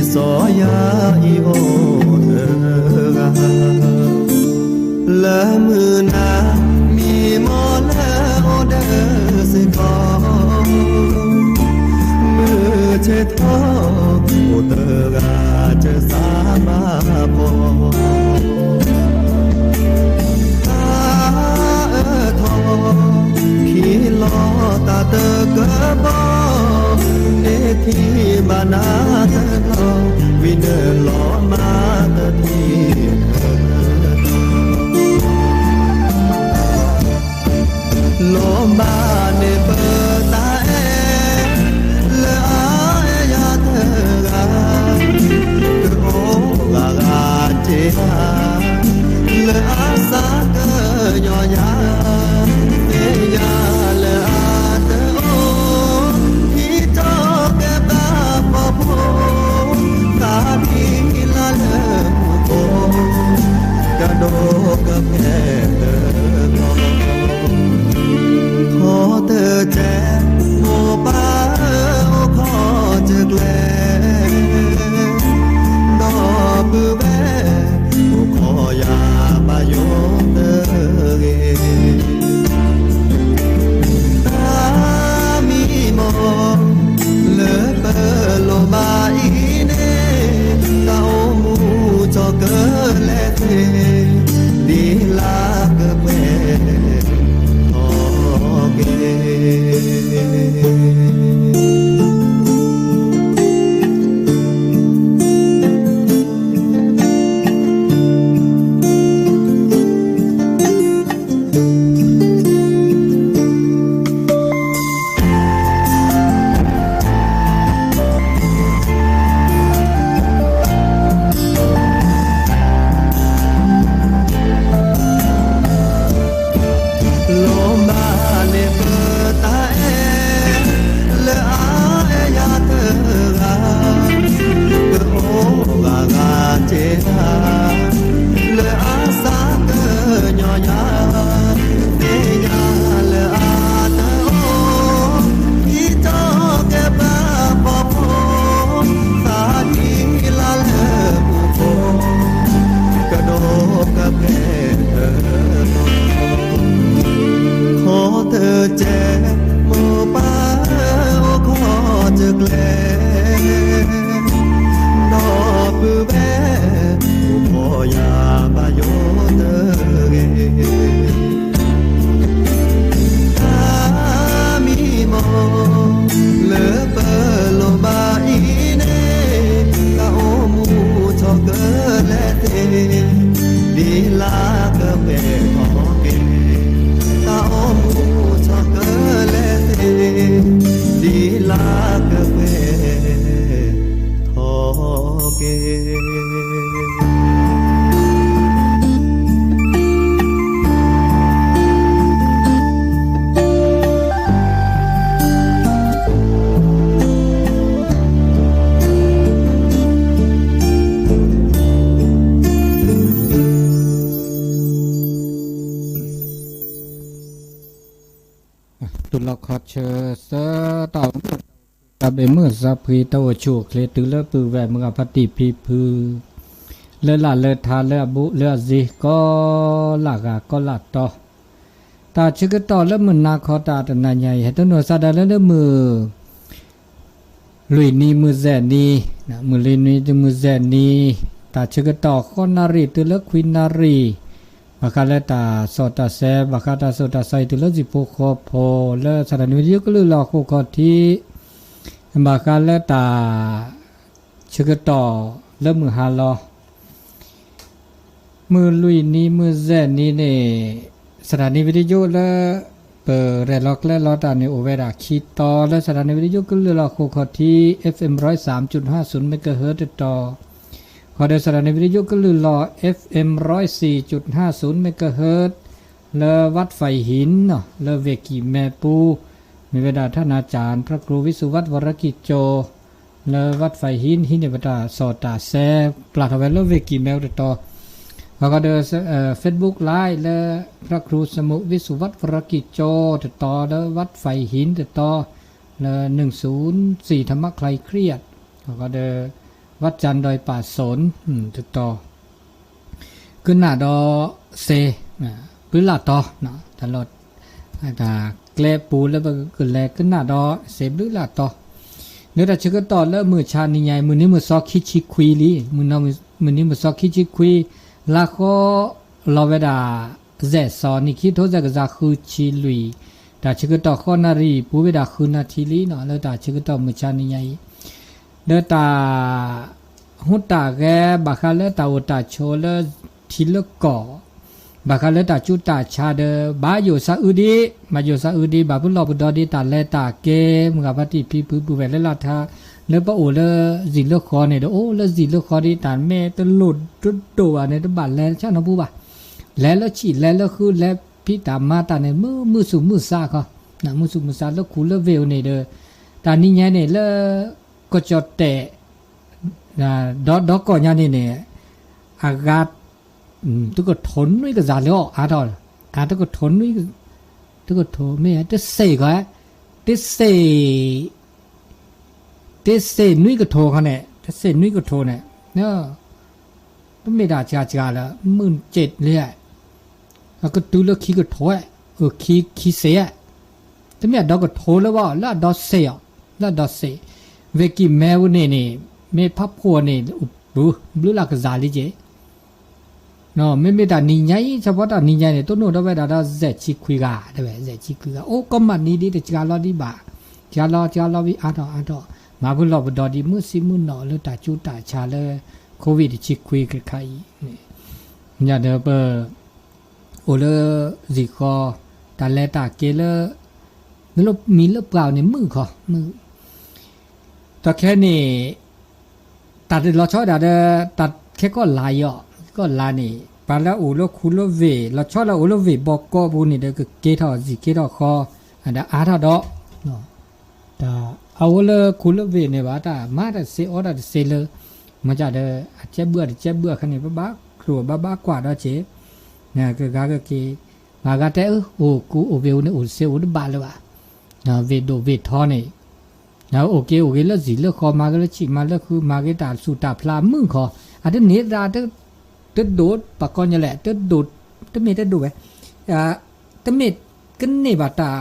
စီၤယၤအံၤအိၣ်တဂၤ လၢမုၢ်နၤ မံမီၢ်လၢအိၣ်ဒီးစ့ၢ်ကီး မုၢ်ဆ့ၣ်ထီၣ် အိၣ်တဂၤ ကစၢ်မၤဘီ တၢ်အၢထီၣ် ခံလီၤတၢ်တကဘီ န့ၢ်ထံၣ်ဘၣ်နၤတဘျီ ဝံၤနုာ်လီၤမၤတထံၣ် လီၤမၢ်န့ၢ်ပတၢ်အဲၣ် လၢအအဲၣ်ယၤတဂၤ ကအိၣ်ဂၤဂၤစ့ၢ်ဧါ လၢအစးကညီၤယၤ သ့ၣ်ညါလၢအတအိၣ် ဟံးထီၣ်ကဲဘၣ်ပှၤဖိ သးဒ်လၢလၢမူခိၣ် ကဒိးကဖဲတဂီၢ် ခီတကဲ မိၢ်ပၢ်အိၣ်ခိးစၢၤကျဲ ဒီပုၢ်ဝဲၢ် အိၣ်ခိးယၤဘၣ်ယိၣ်တဂ့ၤ တၢ်မံမီၢ် လၢပလိၣ်ဘၣ်အံၤန့ၣ် တၢ်အိၣ်မူထီၣ်ကလဲာ်သ့ ဒ်လၢကပှဲၤထီၣ်က့ၤ လီၤမၢ်န့ၢ်ပတၢ်အဲၣ် လၢအအဲၣ်ယၤတဂၤ ကအိၣ်ဂၤဂၤစ့ၢ်ဧါ လၢအစးကညီၤယၤ သ့ၣ်ညါလၢအတအိၣ် ဟံးထီၣ်ကဲဘၣ်ပှၤဖိ သးဒ်လၢလၢမူခိၣ် ကဒိးကဖဲတဂီၢ် ခီတကဲ မိၢ်ပၢ်အိၣ်ခိးစၢၤကျဲ ဒီပုၢ်ဝဲၢ် အိၣ်ခိးယၤဘၣ်ယိၣ်တဂ့ၤ တၢ်မံမီၢ် လၢပလိၣ်ဘၣ်အံၤန့ၣ် တၢ်အိၣ်မူထီၣ်ကလဲာ်သ့ ဒ်လၢကပှဲၤထီၣ်က့ၤ တၢ်အိၣ်မူထီၣ်ကလဲာ်သ့ ဒ်လၢကပှဲၤထီၣ်က့ၤ တူၢ်လိာ်ခီၣ်ဆၢသၢ တၢ်အိၣ်မူ တၢ်ဘၣ်မုာ်စၢဖှံ တၢ်အိၣ်ဆူၣ်အိၣ်ချ့ တုၤလၢပုၢ်ဝဲၢ်မုၢ်ဂၤဖါတံၢ်ဖံဖု လၢလၢ်လၢထါ လၢအဘူးလၢအစ့ ကိးလၢ်ဂၤကိးလၢ်တီၤ တၢ်ဆၢကတီၢ်လၢမုၢ်နၤခီ တၢ်တနၤညါအံၤ ဟဲတနီၢ်စးဒၣ်လၢလၢမုၢ် လွံၢ်နံၤမုၢ်စဲၣ်နံၤ, မုၢ်လွံၢ်နံၤမုၢ်စဲၣ်နံၤ, တၢ်ဆၢကတီၢ်ဃိးနၣ်ရံၣ်တုၤလၢခွံနၣ်ရံၣ်, ဘၣ်ဃးလၢတၢ်စီၣ်တၢ်ဆဲ, ဘၣ်ဃးတၢ်စိၣ်တၢ်ဆှံအံၤ တုၤလၢစံၣ်ဖိဃီဖိ လၢစးထီၣ်နံၤဝံၤတယုၢ်ကလုၢ်လီၤအဃိခီၣ်ထံး, ဘၣ်ဃးလၢတၢ်ဆၢကတီၢ်လၢမုၢ်ဟါလီၤ မုၢ်လွံၢ်နံၤမုၢ်စဲၣ်နံၤန့ၣ် စးထီၣ်နံၤဝံၤတယုၢ်လၢ ပရဲၣ်လီၤကျဲၤလီၤတၢ်န့ၣ် အိၣ်ဝဲဒၣ်ခံတီၤ လၢစးထီၣ်နံၤဝံၤတယုၢ်ကလုၢ်လီၤအဃိခီၣ်ထံး F M ร้อยสามจุดห้าศูนย์ megahertz တတီၤ, ဃီဒီးစးထီၣ်နံၤဝံၤတယုၢ်ကလုၢ်လီၤ F M ร้อยสี่จุดห้าศูนย์ megahertz လၢ วัดไฟหิน နီၤ လၢဝ့ၢ်ကံၢ်မဲပူၤ, မ့ၢ်ဝဲဒၣ် ท่านอาจารย์ พระครูวิสุวัฒน์ วรกิจโจ လၢ วัดไฟหิน ဟံးန့ၢ်ဝဲတၢ်စီၣ်တၢ်ဆဲ ပျၢ်ထီၣ်ဝဲလၢဝ့ၢ်ကံၢ်မဲပူၤတတီၤ, ဃီဒီး Facebook Live လၢ พระครูสมุ วิสุวัฒน์ วรกิจโจ တတီၤ လၢ วัดไฟหิน တတီၤ လၢ หนึ่งศูนย์สี่ ธรรมะคลายเครียด ဃီဒီး วัดจันทร์ดอยป่าสน တတီၤ ကနၣ်ဒီးစဲး ဘျုးလၢ်တီၤ တၢ်လီၢ် တၢ်ကျဲပူၤလၢပကလဲၤကနၣ်ဒီးစဲးဘျုးလၢ်တီၤ လၢတၢ်ဆၢကတီၢ်လၢမုၢ်ဆါနံၤညါအံၤ မုၢ်နံၤမုၢ်သီခံဆံခွံလံ, မုၢ်နံၤမုၢ်သီခံဆံခွံ လါဃီလီၤဝဲဒၣ် ယဲၢ်သီ နံၣ်ခံထိ ယဲၢ်ကယၤဃုဆံလွံၢ်, တၢ်ဆၢကတီၢ်ဃိးနၣ်ရံၣ် ပူၤဝဲဒၣ်ဃုနၣ်ထံလံနီၤ လၢတၢ်ဆၢကတီၢ်မုၢ်ဆါနံၤညါအံၤ လၢတၢ် ဟူးတၢ်ဂဲၤ ဘၣ်ဃးလၢတၢ်အိၣ်တၢ်ဆိးလၢထံလၢကီၢ်, ဘၣ်ဃးလၢတၢ်ကူတၢ်ဆါဒီး ဘၣ်ယိၣ်သးအုးဒံး, ဘၣ်ယိၣ်သးအုးဒံး ဘၣ်ဖုးလီၢ်ပဒီဒံး တၢ်လဲၤတၢ်က့ၤ မုၢ်ဂၤဖါတံၢ်ဖံဖုပုၢ်ဝဲၢ်လၢလာ်ထါ လၢပအိၣ်လၢစံၣ်လၢဃီန့ၣ်ဒီး အိၣ်လၢစံၣ်လၢဃီဒံး တၢ်မ့ၢ်တလိၣ်တဒိၣ်ဘၣ်န့ၣ် တဘၣ်လဲၤဆၣ်နီၤပူၤဘၣ်. လဲၤလၢဆံၣ် လဲၤလၢဃု လဲၤဖံးတၢ်မၤတၢ်န့ၣ် မုာ်မုာ်သူၣ်မုာ်သးခီ, မုာ်သူၣ်မုာ်သးလၢခူလၢဝ့ၢ်အအိၣ်န့ၣ်ဒီး တၢ်နံၤညါန့ၣ်လၢ ကီၢ်ကၠီၣ်တဲာ် ဒီးဒီကီၢ်ညါန့ၣ်န့ၣ် အဂၤ တကထိနွံကယၤလၢအီၤအါထီၣ်, တကထိနွံ တကထိမ့ၢ် တစ့ၢ်ကီး တစ့ၢ် တစ့ၢ်နွံကထိခီန့ၣ် တစ့ၢ်နွံကထိန့ၣ် တမ့ၢ်တၢ်စှၤစှၤလၢ မုၢ်စ့ၢ်လံ, ကတုၤလၢခံကထိ, ခံ ခံစ့ၢ်, တမ့ၢ်အဒီကထိလၢဘၣ် လၢအဒီစ့ၢ်အီၤ, လၢအဒီစ့ၢ်, ဝ့ၢ်ကံၢ်မဲဝဲန့ၣ်န့ၣ် မ့ၢ်ဖးဖှိၣ်န့ၣ် ဘျုးလၢ်ကစၢ်လံက့ၤ မ့မ့ၢ်တၢ်နံၤညါအံၤ ဆၢဖီတၢ်နံၤညါန့ၣ် တိၢ်နီၣ်ဒီးဝဲဒၣ်ဒီး ယဲၢ်ဆံခွံဂၤ, ယဲၢ်ဆံခွံဂၤ အိၣ်ကီမးနံၤဒံး တစှၤလီၤဒံးဘၣ်, စှၤလီၤ စှၤလီၤဝံၤအါထီၣ်အါထီၣ်, မၤဖုးလီၢ်ပဒီဒံး မုာ်စံမုာ်နီၣ်လၢတၢ်ကူတၢ်ဆါလၢ COVID တဆံခွံတခါအံၤ, ညါဒီးပ အိၣ်လၢစံၣ်ဃီ, တၢ်လဲၤတၢ်က့ၤလၢ မံၤလၢပှၤန့ၣ် မုာ်ခီ, မုာ် ဒီးခဲန့ၣ် တၢ်လီၤဆီဒၣ်ဒီး တၢ်ခဲကီၢ်လါအံၤအီၤ, ခဲကီၢ်လါန့ၣ် ပှၤလၢအိၣ်လၢခူလၢဝ့ၢ် လီၤဆီလၢအိၣ်လၢဝ့ၢ်ဘီကီပူၤန့ၣ်ဒီး ကက့ၤထီၣ်စံၣ်က့ၤထီၣ်ဃီ, ဒီးအါထီၣ်ဒီး တၢ်အအိၣ်လၢခူလၢဝ့ၢ်န့ၣ်ဘၣ် တၢ်မၤတစ့ အီၣ်တၢ်တစ့လၢ မ့ၢ်ကဒီး အကဲဘှၢ်တကဲဘှၢ်ခါန့ၣ် ပဘၣ်ကျိၣ်ဘၣ်ဘၣ်ကွၢ်ဒီးက့ၤ, ကဂၤကက့ၤ, မ့ၢ်ဂၤတဲအၢ အိၣ်ကူအိၣ်ဝ့ၢ်အူန့ၣ် အိၣ်တစ့အိၣ်တဘၣ်လၢၤဘၣ်, ဝ့ၢ်ဒိၣ်ဝ့ၢ်ထီန့ၣ် အိၣ်က့ၤအိၣ်ဂ့ၤလၢစံၣ်လၢဃီ မၤဂ့ၤလၢဆံၣ်မၤလၢဃု မၤဂ့ၤတၢ်ဆူၣ်တၢ်ဖျါမုာ်ခီ, အတန့ၢ်သး တဒိၣ်ပှၤကီၢ်ညါလဲၣ်, တဒိၣ် တမ့ၢ်တဒိၣ်ဝဲ, တမ့ၢ်ကန့ၢ်ဘၣ်တၢ်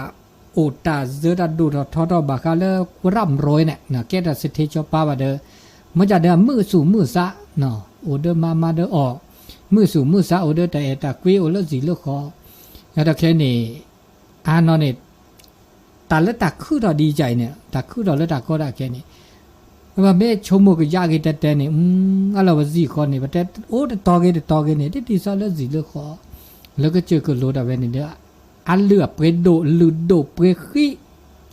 အိၣ်တၢ်စၢၤတၢ်ဒိၣ်ထီၣ်ထီထီၣ်ဘၣ်ဃးလၢ ကရၣ်မရိန့ၣ် ကဲတၢ်စထ့ကၠီပၢ်ဘၣ်ဒီး မ့ၢ်ကဒီးမုာ်သူၣ်မုာ်သး, အိၣ်ဒီးမါမါဒီးအီၤ, မုာ်သူၣ်မုာ်သး အိၣ်ဒီးတၢ်အဲၣ်တၢ်ကွံအိၣ်လၢစံၣ်လၢဃီ, ဒီးခဲန့ၣ် အါနီၢ်န့ၣ် တၢ်လၢတၢ်ခုထီၣ်ဒ်အံၤန့ၣ် တၢ်ခုထီၣ်လၢတၢ်ကီတၢ်ခဲန့ၣ် ပမ့ၢ်ဆိကမိၣ်ကယၢ်ဂ့ၤတဲတဲန့ၣ် အလီၢ်ပစံၣ်ဃီန့ၣ် ပတဲအိၣ်တတီၤဂ့ၤတတီၤဂ့ၤန့ၣ် တဒ်သိးလၢစံၣ်လၢဃီ လၢကစၢၢ်ကလိတၢ်ဝဲန့ၣ်ဒီး အလုၢ်အပှ့ၤဒိၣ် လုၢ်ဒိၣ်ပှ့ၤဃံး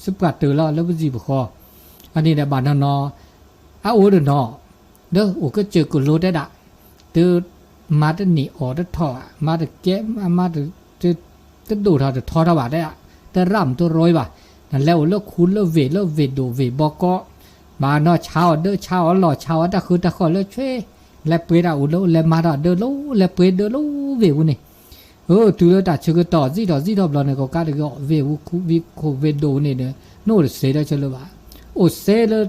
စပှၢ်တၢၢ်လီၤလၢပစံၣ်ပဃီ အန့ၣ်ဒီးဘၣ်နီၢ်နီၢ် အအိၣ်တနီၤ ဒီးအိၣ်ကစၢၢ်ကလိတဲဒၣ် တ မၤတန့ၢ်အီၣ်တထီၣ်ဘၣ် မၤတကဲ မၤတ တဒိၣ်ထီၣ်တထီထီၣ်ဘၣ်တဲ တရၣ်မတရိဘၣ် နလဲၤအိၣ်လၢခူလၢဝ့ၢ်လၢဝ့ၢ်ဒိၣ်ဝ့ၢ်ဘီကီ ဘၣ်နီၢ်ဆါအီၤဒၢဆါအီၤလီၢ် ဆါအီၤတၢ်ဃုတၢ်ဃီၣ်လၢဆွ့ လဲၤပှ့ၤတၢ်အိၣ်လၢ လဲၤမၤတၢ်ဒၢလၢ လဲၤပှ့ၤဒၢလၢဝ့ၢ်ပူၤန့ၣ် အၢ တုၤလၢတၢ်ဆၢကတီၢ် စံၣ်ထီၣ်စံၣ်ထီၣ်ဘျီန့ၣ် ကီၢ်ကးတဂ့ၤ ဝ့ၢ်ဝူဝ့ၢ်ခိၣ်ဝ့ၢ်ဒိၣ်န့ၣ်ဒီး နအိၣ်တစ့ဒီးဆၢလၢၤဘၣ် အိၣ်စ့လၢ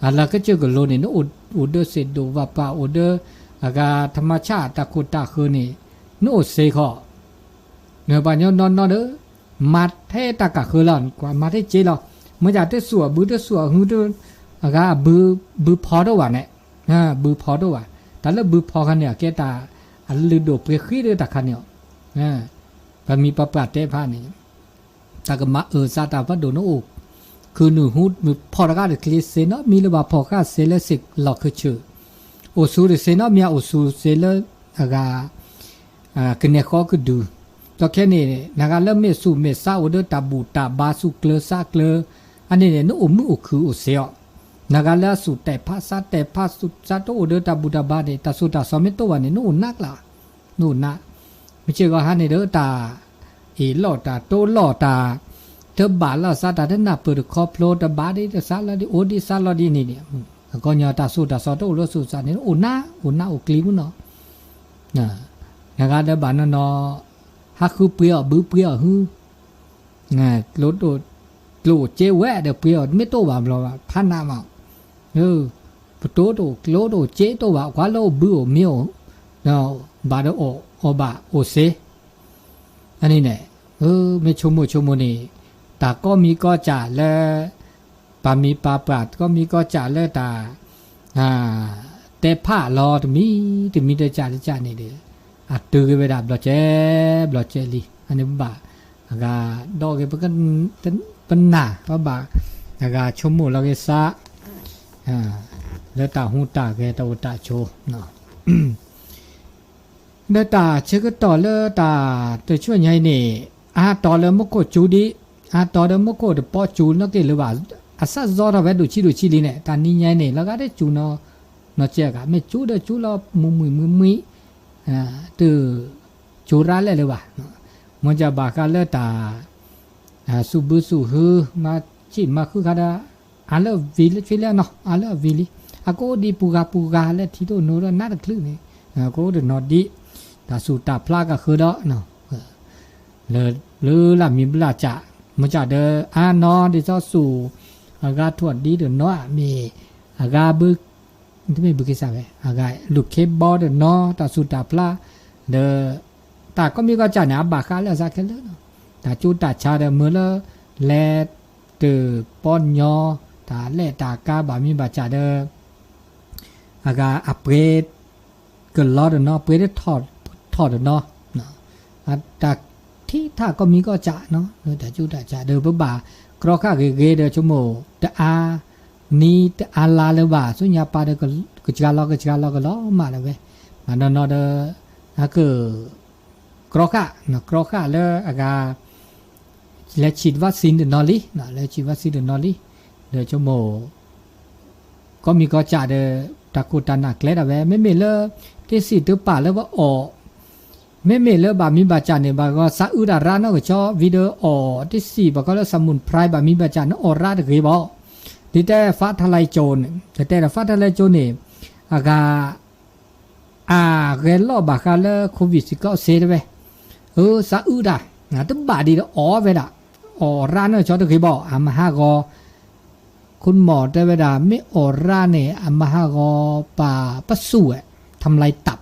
အလၢကစၢၢ်ကလိန့ၣ် နအိၣ်ဒီးစ့ဒိၣ်ဝၣ်ပှၢ် အိၣ်ဒီး အဂၤထမၤဆၣ်တၢ်ခိၣ်တၢ်ဃၢၤန့ၣ် နအိၣ်စ့ဃီ နပှၤကညီနီၢ်နီၢ်ဒီး မၤထဲတၢ်ကၢ်ဃၢလီၤ ကွၢ်မၤထဲစ့လီၤ မ့ၢ်ဒၣ်တစူၣ်အဘုတစူၣ်အဟု အဂၤအဘု ဘုဖီတအိၣ်ဘၣ်န့ၣ် ဘုဖီတအိၣ်ဘၣ် တၢ်လၢဘုဖီခါန့ၣ် အကဲတၢ်အလုၢ်ဒိၣ်ပှ့ၤဃံးဒီးတၢ်ခါန့ၣ်လီၤ ပမံၤပပှၢ်တဲဖးန့ၣ် တၢ်ကမၤအၢၣ်စးတၢ်ဖးဒိၣ်န့ၣ်အိၣ် ခုၣ်နုာ်ဟူ ဖီၣ်တဂၤတချ့စ့နီၤ မံၤလၢဘၣ်ဖီၣ်ဃာ်စ့လၢစ့လီၢ်ခၢၣ်ဆၢ အိၣ်ဆူၣ်တစ့နီၤ မံၤအအိၣ်ဆူၣ်စ့လၢ အဂၤ ကနဲၣ်ဃီကဒု ဒီးခဲန့ၣ် နဂၤလၢမ့ၢ်ဆူၣ်မ့ၢ်စးအိၣ်ဒီးတၢ်ဘူၣ်တၢ်ဘါဆူၣ်ကျၢၤစးကျၢၤ အန့ၣ်န့ၣ် နအိၣ်မုာ်အိၣ်ခုၣ်အိၣ်စ့အီၤ နဂၤလၢအဆူၣ်တဲာ်ဖးစးတဲာ်ဖးဆူၣ်စးတအိၣ်ဒီးတၢ်ဘူၣ်တၢ်ဘါန့ၣ် တၢ်ဆူးတၢ်ဆီမ့ၢ်တအိၣ်ဘၣ်န့ၣ် နအိၣ်နးကျါ နအိၣ်နး မ့ၢ်စ့ၢ်ကီးဟါန့ၣ်ဒီးတၢ် အ့ၣ်လိာ်တၢ်တိလိာ်တၢ် တဘၣ်လီၤစးတၢ်တနၢ်ပၢၢ်တခီဖျိ တဘၣ်ဒ်တစးလီၤဒ်အိၣ်ဒ်စးလီၤဒ်န့ၣ်န့ၣ် အခီပညီတၢ်ဆူးတၢ်ဆီတအိၣ်လၢဆူးစးန့ၣ် အိၣ်နး အိၣ်နးအိၣ်ကျံမုၢ်နီၤ နဂၤဒီးဘၣ်နီၢ်နီၢ် ဟးဃုပှ့ၤအီၤဘုပှ့ၤအီၤဟု ကျိၣ်ဒိၣ် ကျိၣ်စ့ဝဲဒီးပှ့ၤအီၤ မ့ၢ်တအိၣ်ဘၣ်ဘျီဘၣ် ဖးနးမး လၢ ပတိၢ်တအိၣ်ကျိတအိၣ်စ့တအိၣ်ဘၣ် ကွၢ်လၢအိၣ်ဘုအိၣ်မံအိၣ်, ဘၣ်ဒီးအီၣ်အီၣ်ဘၣ်အိၣ်စ့, အန့ၣ်န့ၣ်, မ့ၢ်ဆိကမိၣ်ဆိကမိၣ်န့ၣ်, တၢ်ကိးမံၤကိးစၢ်လၢ ပာ်မံၤပာ်ပှၢ် ကိးမံၤကိးစၢ်လၢတၢ် တဲဖးလီၤတမံၤတမံၤတစၢ်တစၢ်န့ၣ်ဒီး အတုၤက့ၤဝဲဒၣ်ဘျီကဲ ဘျီကဲလံ. အန့ၣ်ပဘၣ် အဂၤဒီးက့ၤ ပနာ် ပဘၣ် အဂၤဆိကမိၣ်လီၤက့ၤစး လၢတၢ်ဟူးတၢ်ဂဲၤတၢ်အိၣ်တၢ်ဆိး ဒီးတၢ်ဆၢကတီၢ်လၢတၢ်တဆူညါအံၤန့ၣ်, အါတီၤလၢမူခိၣ်စူၤဒံး, အါတီၤလၢမူခိၣ်တပီစူၤနီၣ်က့ၤလၢၤဘၣ်, အစၢ်စီထီၣ်ဝဲဒိၣ်ဆံးဒိၣ်ဆံးလံန့ၣ် တၢ်နံၤညါအံၤန့ၣ် လီၤဂာ်ဒ်စူၤနီၣ်ကဲကး မ့ၢ်စူၤဒီးစူၤလီၤမုာ်မုာ်မုာ်မုာ်, တစူၤရၤလဲၣ်လၢၤဘၣ်, မ့ၢ်ကဘၣ်ဃးလၢတၢ် စူးဘုစူးဟု မၤဆံၣ်မၤဃုခါဒီး အါလၢအဝံၤလံ ဆံလၢနီၤ အါလၢအဝံၤလံ, အကအိၣ်ဒံးပူၤဂၤပူၤဂၤလၢထံဒိၣ်နိဒီးနးတချုးန့ၣ်, ကအိၣ်တနီၤဒံး, တၢ်စူၤတၢ်ဖျါကဃၢဒီး လၢလၢလၢ်မံၤဘျၣ်စး, မ့ၢ်ကဒီးအါနီၤဒ်သိးစူၤ, အဂၤထိၣ်ဒံးတနီၤမ့ၢ်, အဂၤဘု တမ့ၢ်ဘုက့ၤစးဝဲ အဂၤလူၤခ့ဘီတနီၤ တၢ်စူၤတၢ်ဖျါ, ဒီး တၢ်ကိးမံၤကိးစၢ်န့ၣ် အဘၣ်ဃးလၢအစးခဲလၢာ်လီၤ. တၢ်ကၠိတၢ်ဆါဒီးမ့ၢ်လၢ လဲၤတပီညီ, တၢ်လဲၣ်တၢ်ကါဘၣ်မံၤဘၣ်စးဒီး အဂၤအပှ့ၤကလီတနီၤ ပှ့ၤထီၣ်တနီၤ, တၢ်ထံထၣ်ကိးမံၤကိးစၢ်နီၤ တၢ်ကၠိတၢ်ဆါဒီးပဘၣ် ကြီဃာ်ဂ့ၤဂ့ၤဒီးဆိကမိၣ် တအါ နံၤတအါလါလၢၤဘၣ် ဆူညါပၤဒီး ကစှၤလီၤကစှၤလီၤကလီၤမးလၢၤဝဲ, မၤနီၢ်နီၢ်ဒီး အက ကြီဃာ် ကြီဃာ်လၢအဂၤ လဲၤဆံး vaccine တနီၤလံ လဲၤဆံး vaccine တနီၤလံ, ဒီးဆိကမိၣ် ကိးမံၤကိးစၢ်ဒီး တၢ်ခိၣ်တၢ်နၢ်ကျဲဒၣ်ဝဲ မ့မ့ၢ်လၢ တ့စံၣ်တပာ်လၢပအီၣ် မ့မ့ၢ်လၢဘၣ်မံၤဘၣ်စးန့ၣ် ဘၣ်ဂီၤစးအုးတၢ်ရါနီၢ်ကဆီ ဝံၤဒီးအီၣ်တ့စံၣ် ဘၣ်ကီလၢ สมุนไพร ဘၣ်မံၤဘၣ်စးန့ၣ် အီၣ်ရါတဂ့ၤဘၣ်, ဒ်တဲ ฟ้าทะลายโจร န့ၣ် တဲဒီး ฟ้าทะลายโจร န့ၣ် အဂၤ အဂဲၤလီၢ်ဘၣ်ဃးလၢ โควิดสิบเก้า စ့တဝဲ, အၢ စးအုးတၢ် တဘၣ်ဒံးဒီးအီၣ်ဝဲဒၣ်, အီၣ်ရါနီၢ်ကဆီတဂ့ၤဘၣ် အမၤဟးဂီၤ ခိၣ်မီၣ်တဲဝဲဒၣ် မ့ၢ်အီၣ်ရါန့ၣ် အမၤဟးဂီၤပှၤပစူၣ်ဝဲ, ทำลายตับ,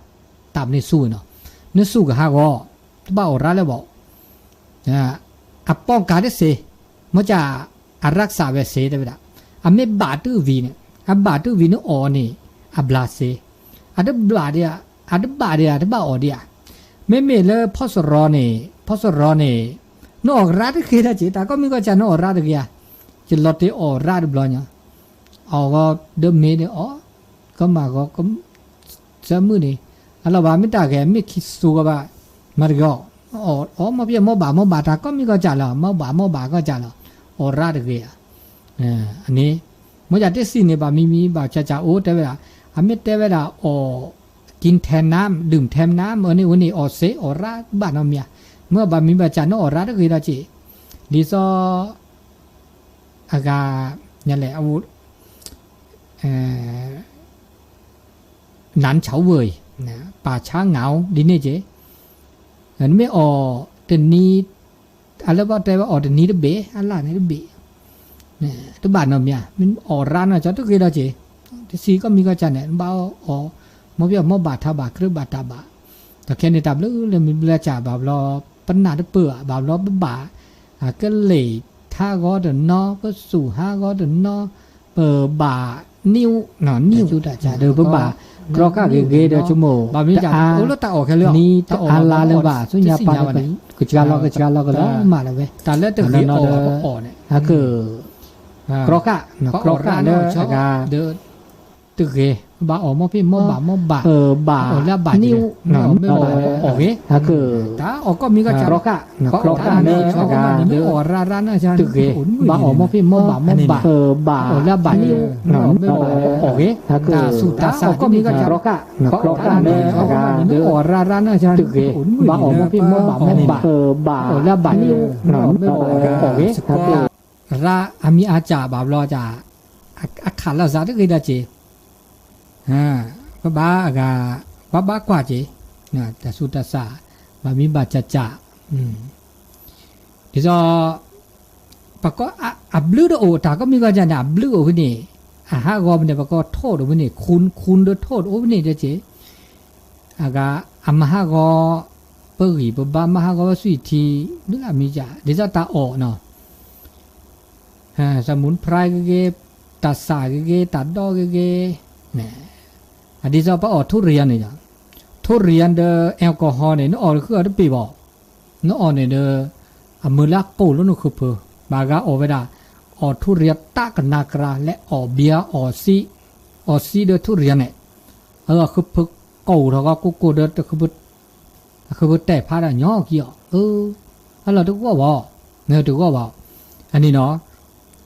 ตับ န့ၣ်စူၣ်ဝဲနီၤ, နစူၣ်ကဟးဂီၤ, တဘၣ်အီၣ်ရါလၢၤဘၣ်, အပီၣ်ကးတစ့, မ့ၢ်က အရၢကစၢ်ဝဲစ့တဲဝဲဒၣ်, အမ့ၢ်ဘၣ်တုၤဝံၤန့ၣ်, အဘၣ်တုၤဝံၤန့ၣ်အီၣ်န့ၣ် အဘျးစ့, အတဘျးဒံးဧါ, အတဘၣ်ဒံးဧါ တဘၣ်အီၣ်ဒံးဧါ, မ့မ့ၢ်လၢဖီၣ်စရီန့ၣ်, ဖီၣ်စရီန့ၣ် နအီၣ်ရါတဂ့ၤဒီးက့ၤ တၢ်ကိးမံၤကိးစၢ်နအီၣ်ရါတဂ့ၤဧါ, ယလီၤတ့ၢ်အီၣ်ရါတဘျီညါ, အီၣ်ဂီၤဒီးမ့ၢ်န့ၣ်အီၣ်, ကမၣ်ဂီၤ ဆၢမုၢ်န့ၣ်, အလီၤဘၣ်မ့ၢ်တၢ်ဂဲၤ မ့ၢ်ခံစိၤကဘၣ်, မၤတဂ့ၤအီၣ်, အီၣ်မီၢ်ဖံးမီၢ်ဘၣ်မီၢ်ဘၣ် တၢ်ကိးမံၤကိးစၢ်လီၤ, မီၢ်ဘၣ်မီၢ်ဘၣ်ကိးစၢ်လီၤ, အီၣ်ရါတဂ့ၤဧါ, အန့ၣ်, မ့ၢ်ယတ့စံၣ်န့ၣ် ဘၣ်မံၤမံၤဘၣ်စၢ်စၢ်အိၣ်တဲဝဲဒၣ်, အမ့ၢ်တဲဝဲဒၣ်အီၣ် กินแทนน้ำ ดื่มแทนน้ำ အန့ၣ်ဝဲန့ၣ် အီၣ်စ့အီၣ်ရါဘၣ်နီတမံၤ, မ့ၢ်ဘၣ်မံၤဘၣ်စၢ်နအီၣ်ရါတဂ့ၤဒီးက့ၤ, ဒ်သိး အဂၤ လဲၣ် အ နၢ်ဆၢဝဲ, ပာ်ဆါငါ ဒ်န့ၣ်က့ၤ, နမ့ၢ်အီၣ်တနံၤ, အလၢဘၣ်တဲဝဲအီၣ်တနံၤတဘ့ၣ် အလၢ်န့ၣ်တဘ့ၣ်, တဘၣ်နီတမံၤ, မ့ၢ်အီၣ်ရါနီၢ်ကဆီတဂ့ၤဒီးက့ၤ, တဆံးကိးမံၤကိးစၢ်န့ၣ် ဘၣ်အီၣ်, မီၢ်ဖံးမီၢ်ဘၣ်ထးဘၣ် ကြၢးဘၣ်တၢ်ဘၣ်, ဒီးခဲန့ၣ်တၢ်ဘျုးလၢမံၤဘျုးစၢ်ဘၣ်ဘျီ, ပနၢ်တပၢၢ်ဘၣ်ဘျီ ပဘၣ် ကလ့ၣ်ဟးဂီၤတနီၤ ပစူၣ်ဟးဂီၤတနီၤ, ပဘၣ်နံၣ်, နံၣ်, ဒီးပဘၣ် ကြီဃာ်ဂ့ၤဂ့ၤဒီးဆိကမိၣ် တအါ, နံၤတအါလါလၢၤဘၣ် ဆူညါပၤန့ၣ် ကစှၤလီၤကစှၤလီၤကလီၤမးလၢၤဝဲ, တၢ်လၢတဂ့ၤအီၣ် အက ကြီဃာ်, ကြီဃာ်လၢအဂၤ တဂ့ၤ, ဘၣ်အီၣ်မီၢ်ဖံးမီၢ်ဘၣ်မီၢ်ဘၣ်, ဘၣ်နံၣ်, အီၣ်ဂ့ၤ, တၢ်အီၣ်ကိးမံၤကိးစၢ်, ကြီဃာ်, ကြီဃာ်လၢအဂၤ တဂ့ၤ, ဘၣ်အီၣ်မီၢ်ဖံးမီၢ်ဘၣ်မီၢ်ဘၣ်, ဘၣ်အီၣ်လၢအဘၣ်နံၣ်, တၢ်စူၢ်တၢ်စးကိးမံၤကိးစၢ်, ကြီဃာ်လၢအဂၤ တဂ့ၤ, ဘၣ်အီၣ်မီၢ်ဖံးမီၢ်ဘၣ်မီၢ်ဘၣ်, ဘၣ်အီၣ်လၢအဘၣ်နံၣ်, အီၣ်ဂ့ၤ, ရၢအမံၤအါစၢ်ဘၣ်ဘျီစၢ်, အခးလီၤစးတဂ့ၤဒီးက့ၤ, ပဘၣ်အဂၤ, ပဘၣ်ကွၢ်က့ၤ, တၢ်ဆူးတၢ်စး, ဘၣ်မံဘၣ်စၢ်စၢ်, ဒ်သိး, ပကအဘျုးတအိၣ် တၢ်ကိးမံၤကိးစၢ်န့ၣ် အဘျုးအိၣ်ဖဲန့ၣ်, အဟးဂီၤမ့ၢ်န့ၣ် ပကိးထိၣ်တအိၣ်ဖဲန့ၣ် ခုၣ် ခုၣ်ဒီးထိၣ်တအိၣ်ဖဲန့ၣ် တဲက့ၤ အဂၤ အမၤဟးဂီၤ ပဂံၢ်ပဘါ မၤဟးဂီၤပှၤသွံၣ်ထံ ဒုးလၢအမံၤက ဒ်သိးတၢ်အီၣ်နီၤ စမုၣ်ဖရၢၣ်ဂ့ၤဂ့ၤ, တၢ်စၢ်ဂ့ၤဂ့ၤ, တၢ်ဒီဂ့ၤဂ့ၤ, ဒ်သိးပအီၣ်ထူရံယါန့ၣ်, ထူရံယါဒီး alcohol န့ၣ် နအီၣ်တဃုအီၤတပ့ၤဘၣ်, နအီၣ်န့ၣ်ဒီး အမုၢ်လၢကိၢ်လၢနဃုဖၢ, ဘၣ်ဂၤအီၣ်ဝဲဒၣ် အီၣ်ထူရံယါတၢ်ကနၣ်ကြၢး လဲၤအီၣ်ဘံယါအီၣ်စံ, အီၣ်စံဒီးထူရံယါန့ၣ်, အဃုဖၢကိၢ်ထီၣ်ကီကိၢ်ကိၢ်ဒီး ဃုဖၢတဲာ်ဖးဒၣ်ညီကံအီၤ, အလီၢ်တဂီၢ်ဘၣ်, တဂီၢ်ဘၣ်, အန့ၣ်နီၤ,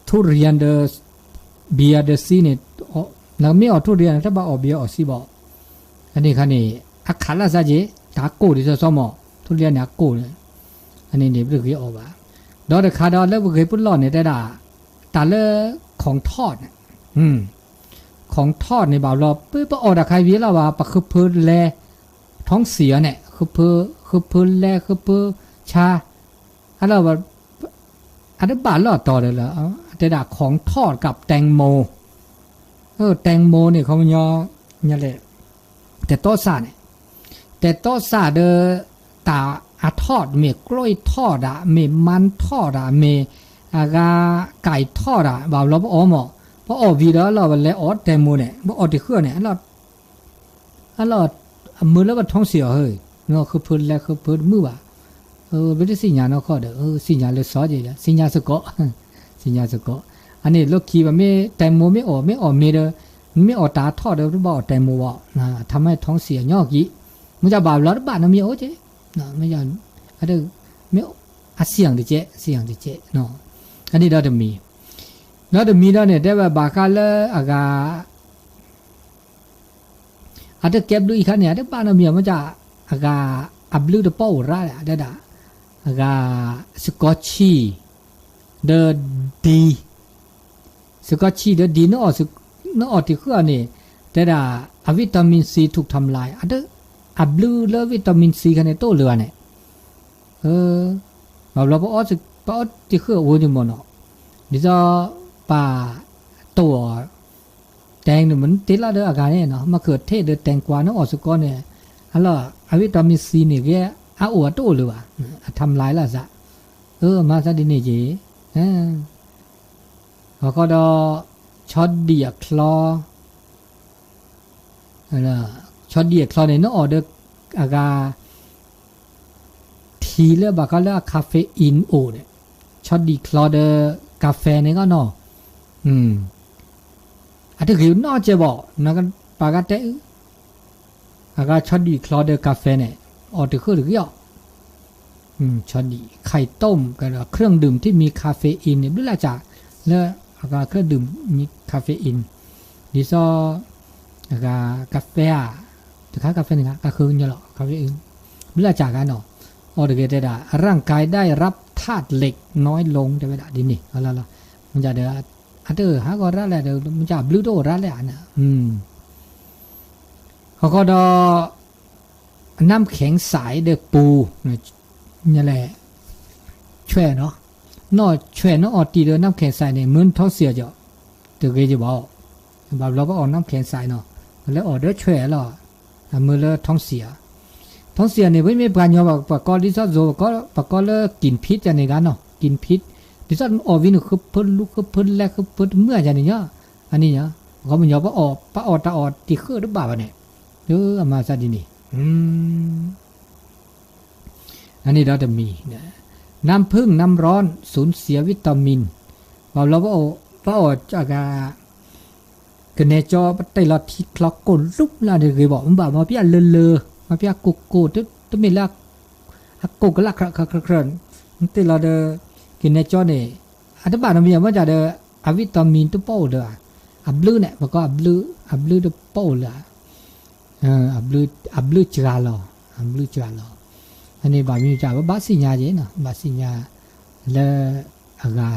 ထူရံယါဒီး ဘံယါဒီးစံန့ၣ်, နမ့ၢ်အီၣ်ထူရံယါန့ၣ် တဘၣ်အီၣ်ဘံယါအီၣ်စံဘၣ်, အန့ၣ်ခါန့ၣ် အခးလၢ်စၢ်က့ၤ, တၢ်ကိၢ်ဒ်သိးသိးမး, ထူရံယါန့ၣ်အကိၢ်န့ၣ်, အန့ၣ်န့ၣ် ပတဂ့ၤအီၣ်ဘၣ်, ဒီးတခါဒီးလၢပဂ့ၤပလီၢ်န့ၣ် တဲဒၣ်, တၢ်လၢ ของทอดန့ၣ်, ของทอดန့ၣ် ဘၣ်ဘျီ ပပအီၣ်တၢ်ခါဝံၤလီၤဘၣ် ပဃုဖၢလဲၤ ท้องเสียန့ၣ် ဃုဖၢလဲၤ ဃုဖၢဆါ, အလီၢ် အတဘၣ်လီၢ်တီၤဒီးလၢ တဲဒၣ် ของทอดกับแตงโม, แตงโมန့ၣ် ခီပညီ လဲၣ် တဲတီစၢ်န့ၣ်, တဲတီစၢ်ဒီး တၢ်အ ทอด မ့ၢ် กล้วยทอด ဧါ, မ့ၢ် มันทอด ဧါ, မ့ၢ် အဂၤ ไก่ทอด ဧါ, ဘၣ်ဘျီပအီၣ်မး, ပအီၣ်ဝံၤဒီးလီၤ ပလဲၤအီၣ် แตงโมန့ၣ် ပအီၣ်တံၤဃုာ်န့ၣ် အလီၢ် အလီၢ် အမုၢ်လၢပ ท้องเสีย အီၤဟဲ, ဃုဖၢလဲၤ ဃုဖၢတမုာ်ဘၣ်, ပတသ့ၣ်ညါနီၢ်ခီဒီး သ့ၣ်ညါလၢစီက့ၤဒီး သ့ၣ်ညါစ့ၢ်ကီး, သ့ၣ်ညါစ့ၢ်ကီး, အန့ၣ်လီၢ်ခံ ပမ့ၢ် แตงโม မ့ၢ်အီၣ် မ့ၢ်အီၣ်မ့ၤဒီး မ့ၢ်အီၣ်တၢ်အ ทอด ဒီး ပတဘၣ်အီၣ် แตงโม ဘၣ်, ทำให้ท้องเสีย ညီကံ, မ့ၢ်ဘၣ်ဘျီတဘၣ်နီတမံၤအိၣ်က့, မ့ၢ် အသ့ၣ်ညါတကဲး သ့ၣ်ညါတကဲး, အန့ၣ်ဒီးတမံၤ, ဒီးတမံၤဒီးန့ၣ် တဲဝဲဘၣ်ဃးလၢအဂၤ အတကဲဘျုးအံၤခါန့ၣ် အတဘၣ်နီတမံၤ မ့ၢ်က အဂၤ အဘျုးတပီၢ်အိၣ်ရၣ်လဲၣ် တဲဒၣ်, အဂၤ စကီၤဆံၣ် ဒီးဒံ စကီၤဆံၣ်ဒီးဒံ နအီၣ်တံၤဃုာ်အီၤန့ၣ် တဲဒၣ် အ วิตามินซี ถูกทำลาย အဘျုးလၢ วิตามินซี ခါန့ၣ် တအိၣ်လၢၤဘၣ်န့ၣ်, ဘၣ်ဘျီ ပအီၣ်တံၤဃုာ်အဝဲန့ၣ်မ့ၢ်နီၤ, ဒ်သိး ပ တိၢ်အီၤ แตง န့ၣ် မ့ၢ်တ့လီၤဒီးအဂၤန့ၣ်နီၤ မ့ၢ်ကထ့ၣ်ဒီး แตงกวา နအီၣ်စ့ၢ်ကီးန့ၣ်, အလီၢ် အ วิตามินซี န့ၣ် ဂ့ၤအအိၣ်အတအိၣ်လၢၤဘၣ်, အ ทำลาย လၢအသး, အမၤသးဒ်န့ၣ်က့ၤ, အဃိဒီး ဆီဒံၣ်အချီ ဆီဒံၣ်အချီန့ၣ် နအီၣ်ဒီး အဂၤ ထံလၢဘၣ်ဃးလၢအ caffeine အိၣ်န့ၣ်, ဆီဒံၣ်ချီဒီး ကါဖဲန့ၣ်ကနီၤ, အတဂ့ၤနီတစဲးဘၣ်, ပှၤဂၤတဲအု, အဂၤဆီဒံၣ်ချီဒီး ကါဖဲန့ၣ် အီၣ်တံၤဃုာ်တဂ့ၤအီၤ, ဆီဒံၣ် ไข่ต้ม เครื่องดื่มที่มีคาเฟอีน န့ၣ် ဘျုးလၢ်စၢ် လၢအဂၤ เครื่องดื่มมีคาเฟอีน ဒ်သိး အဂၤ ကါဖဲဧါ, တခါ ကါဖဲန့ၣ် ကါဃုညါလီၤ ကါဖဲအံၤ, ဘျုးလၢ်စၢ်ဂၤနီၤ, အီၣ်တဂ့ၤတဲဒၣ် ร่างกายได้รับธาตุเหล็กน้อยลง တဲဝဲဒၣ်ဒ်န့ၣ်, မ့ၢ်ဒီး အတဟးဂီၤရၣ်လဲၣ်ဒီး မ့ၢ်ကဘျုးတအိၣ်ရၣ်လဲၣ်ဧါန့ၣ်, အဃိဒီး น้ำแข็งใสဒီးပူၤ လဲၣ်, ဆွဲၣ်နီၤ, နအီၣ်ဆွဲၣ် နအီၣ်တံၤဒီး น้ำแข็งใสန့ၣ် မ့ၢ် ท้องเสีย ကီး တဂ့ၤကဘၣ်, ဘၣ်ဘျီပအီၣ် น้ำแข็งใส နီၤ, ပလဲၤအီၣ်ဒီးဆွဲၣ်လီၤ, အမုၢ်လၢ ท้องเสีย,ท้องเสีย န့ၣ် ပမ့ၢ်ပှၤညီဘၣ် ပှၤကိးဒ်သိး ပှၤကိးလၢ กินพิษ ယၤန့ၣ်ဂၤနီၤ กินพิษ, ဒ်သိးအီၣ်ဝံၤန့ၣ် ဃုဖၢလူ ဃုဖၢလဲ ဃုဖၢတမုာ်ယၤန့ၣ်ညီ, အန့ၣ်ညီ, အခီပညီ ပအီၣ်တၢ်အီၣ်တံၤဃုာ်တဘၣ်ဘၣ်န့ၣ်, အမၤသးဒ်န့ၣ် အန့ၣ်ဒီးတမံၤ, น้ำผึ้งน้ำร้อนสูญเสียวิตามิน, ဘၣ်ဘျီ ပအီၣ်အဂၤ ကနဲကၠီ ပတဲလီၤထံချီကိၢ်လူလၢတဂ့ၤဘၣ် မ့ၢ်ဘၣ်မၤပျၢ်လၢလၢ, မၤပျၢ်ကိၢ်ကိၢ် တမ့ၢ်လၢ အကိၢ်ကလၢ် ခရၢၣ်ခရၢၣ်ခရၢၣ်, တဲလီၤဒီး ကနဲကၠီန့ၣ် အတဘၣ်နီတမံၤ မ့ၢ်ကဒီး အ วิตามิน တပီၢ်အိၣ်လၢၤ, အဘျုးန့ၣ် ပကိးအဘျုး အဘျုးတပီၢ်အိၣ်လၢၤ အဘျုးစှၤလီၤ, အဘျုးစှၤလီၤ, အန့ၣ်ဘၣ်မ့ၢ်က ပဘၣ်သ့ၣ်ညါက့ၤနီၤ ဘၣ်သ့ၣ်ညါ လၢ အဂၤ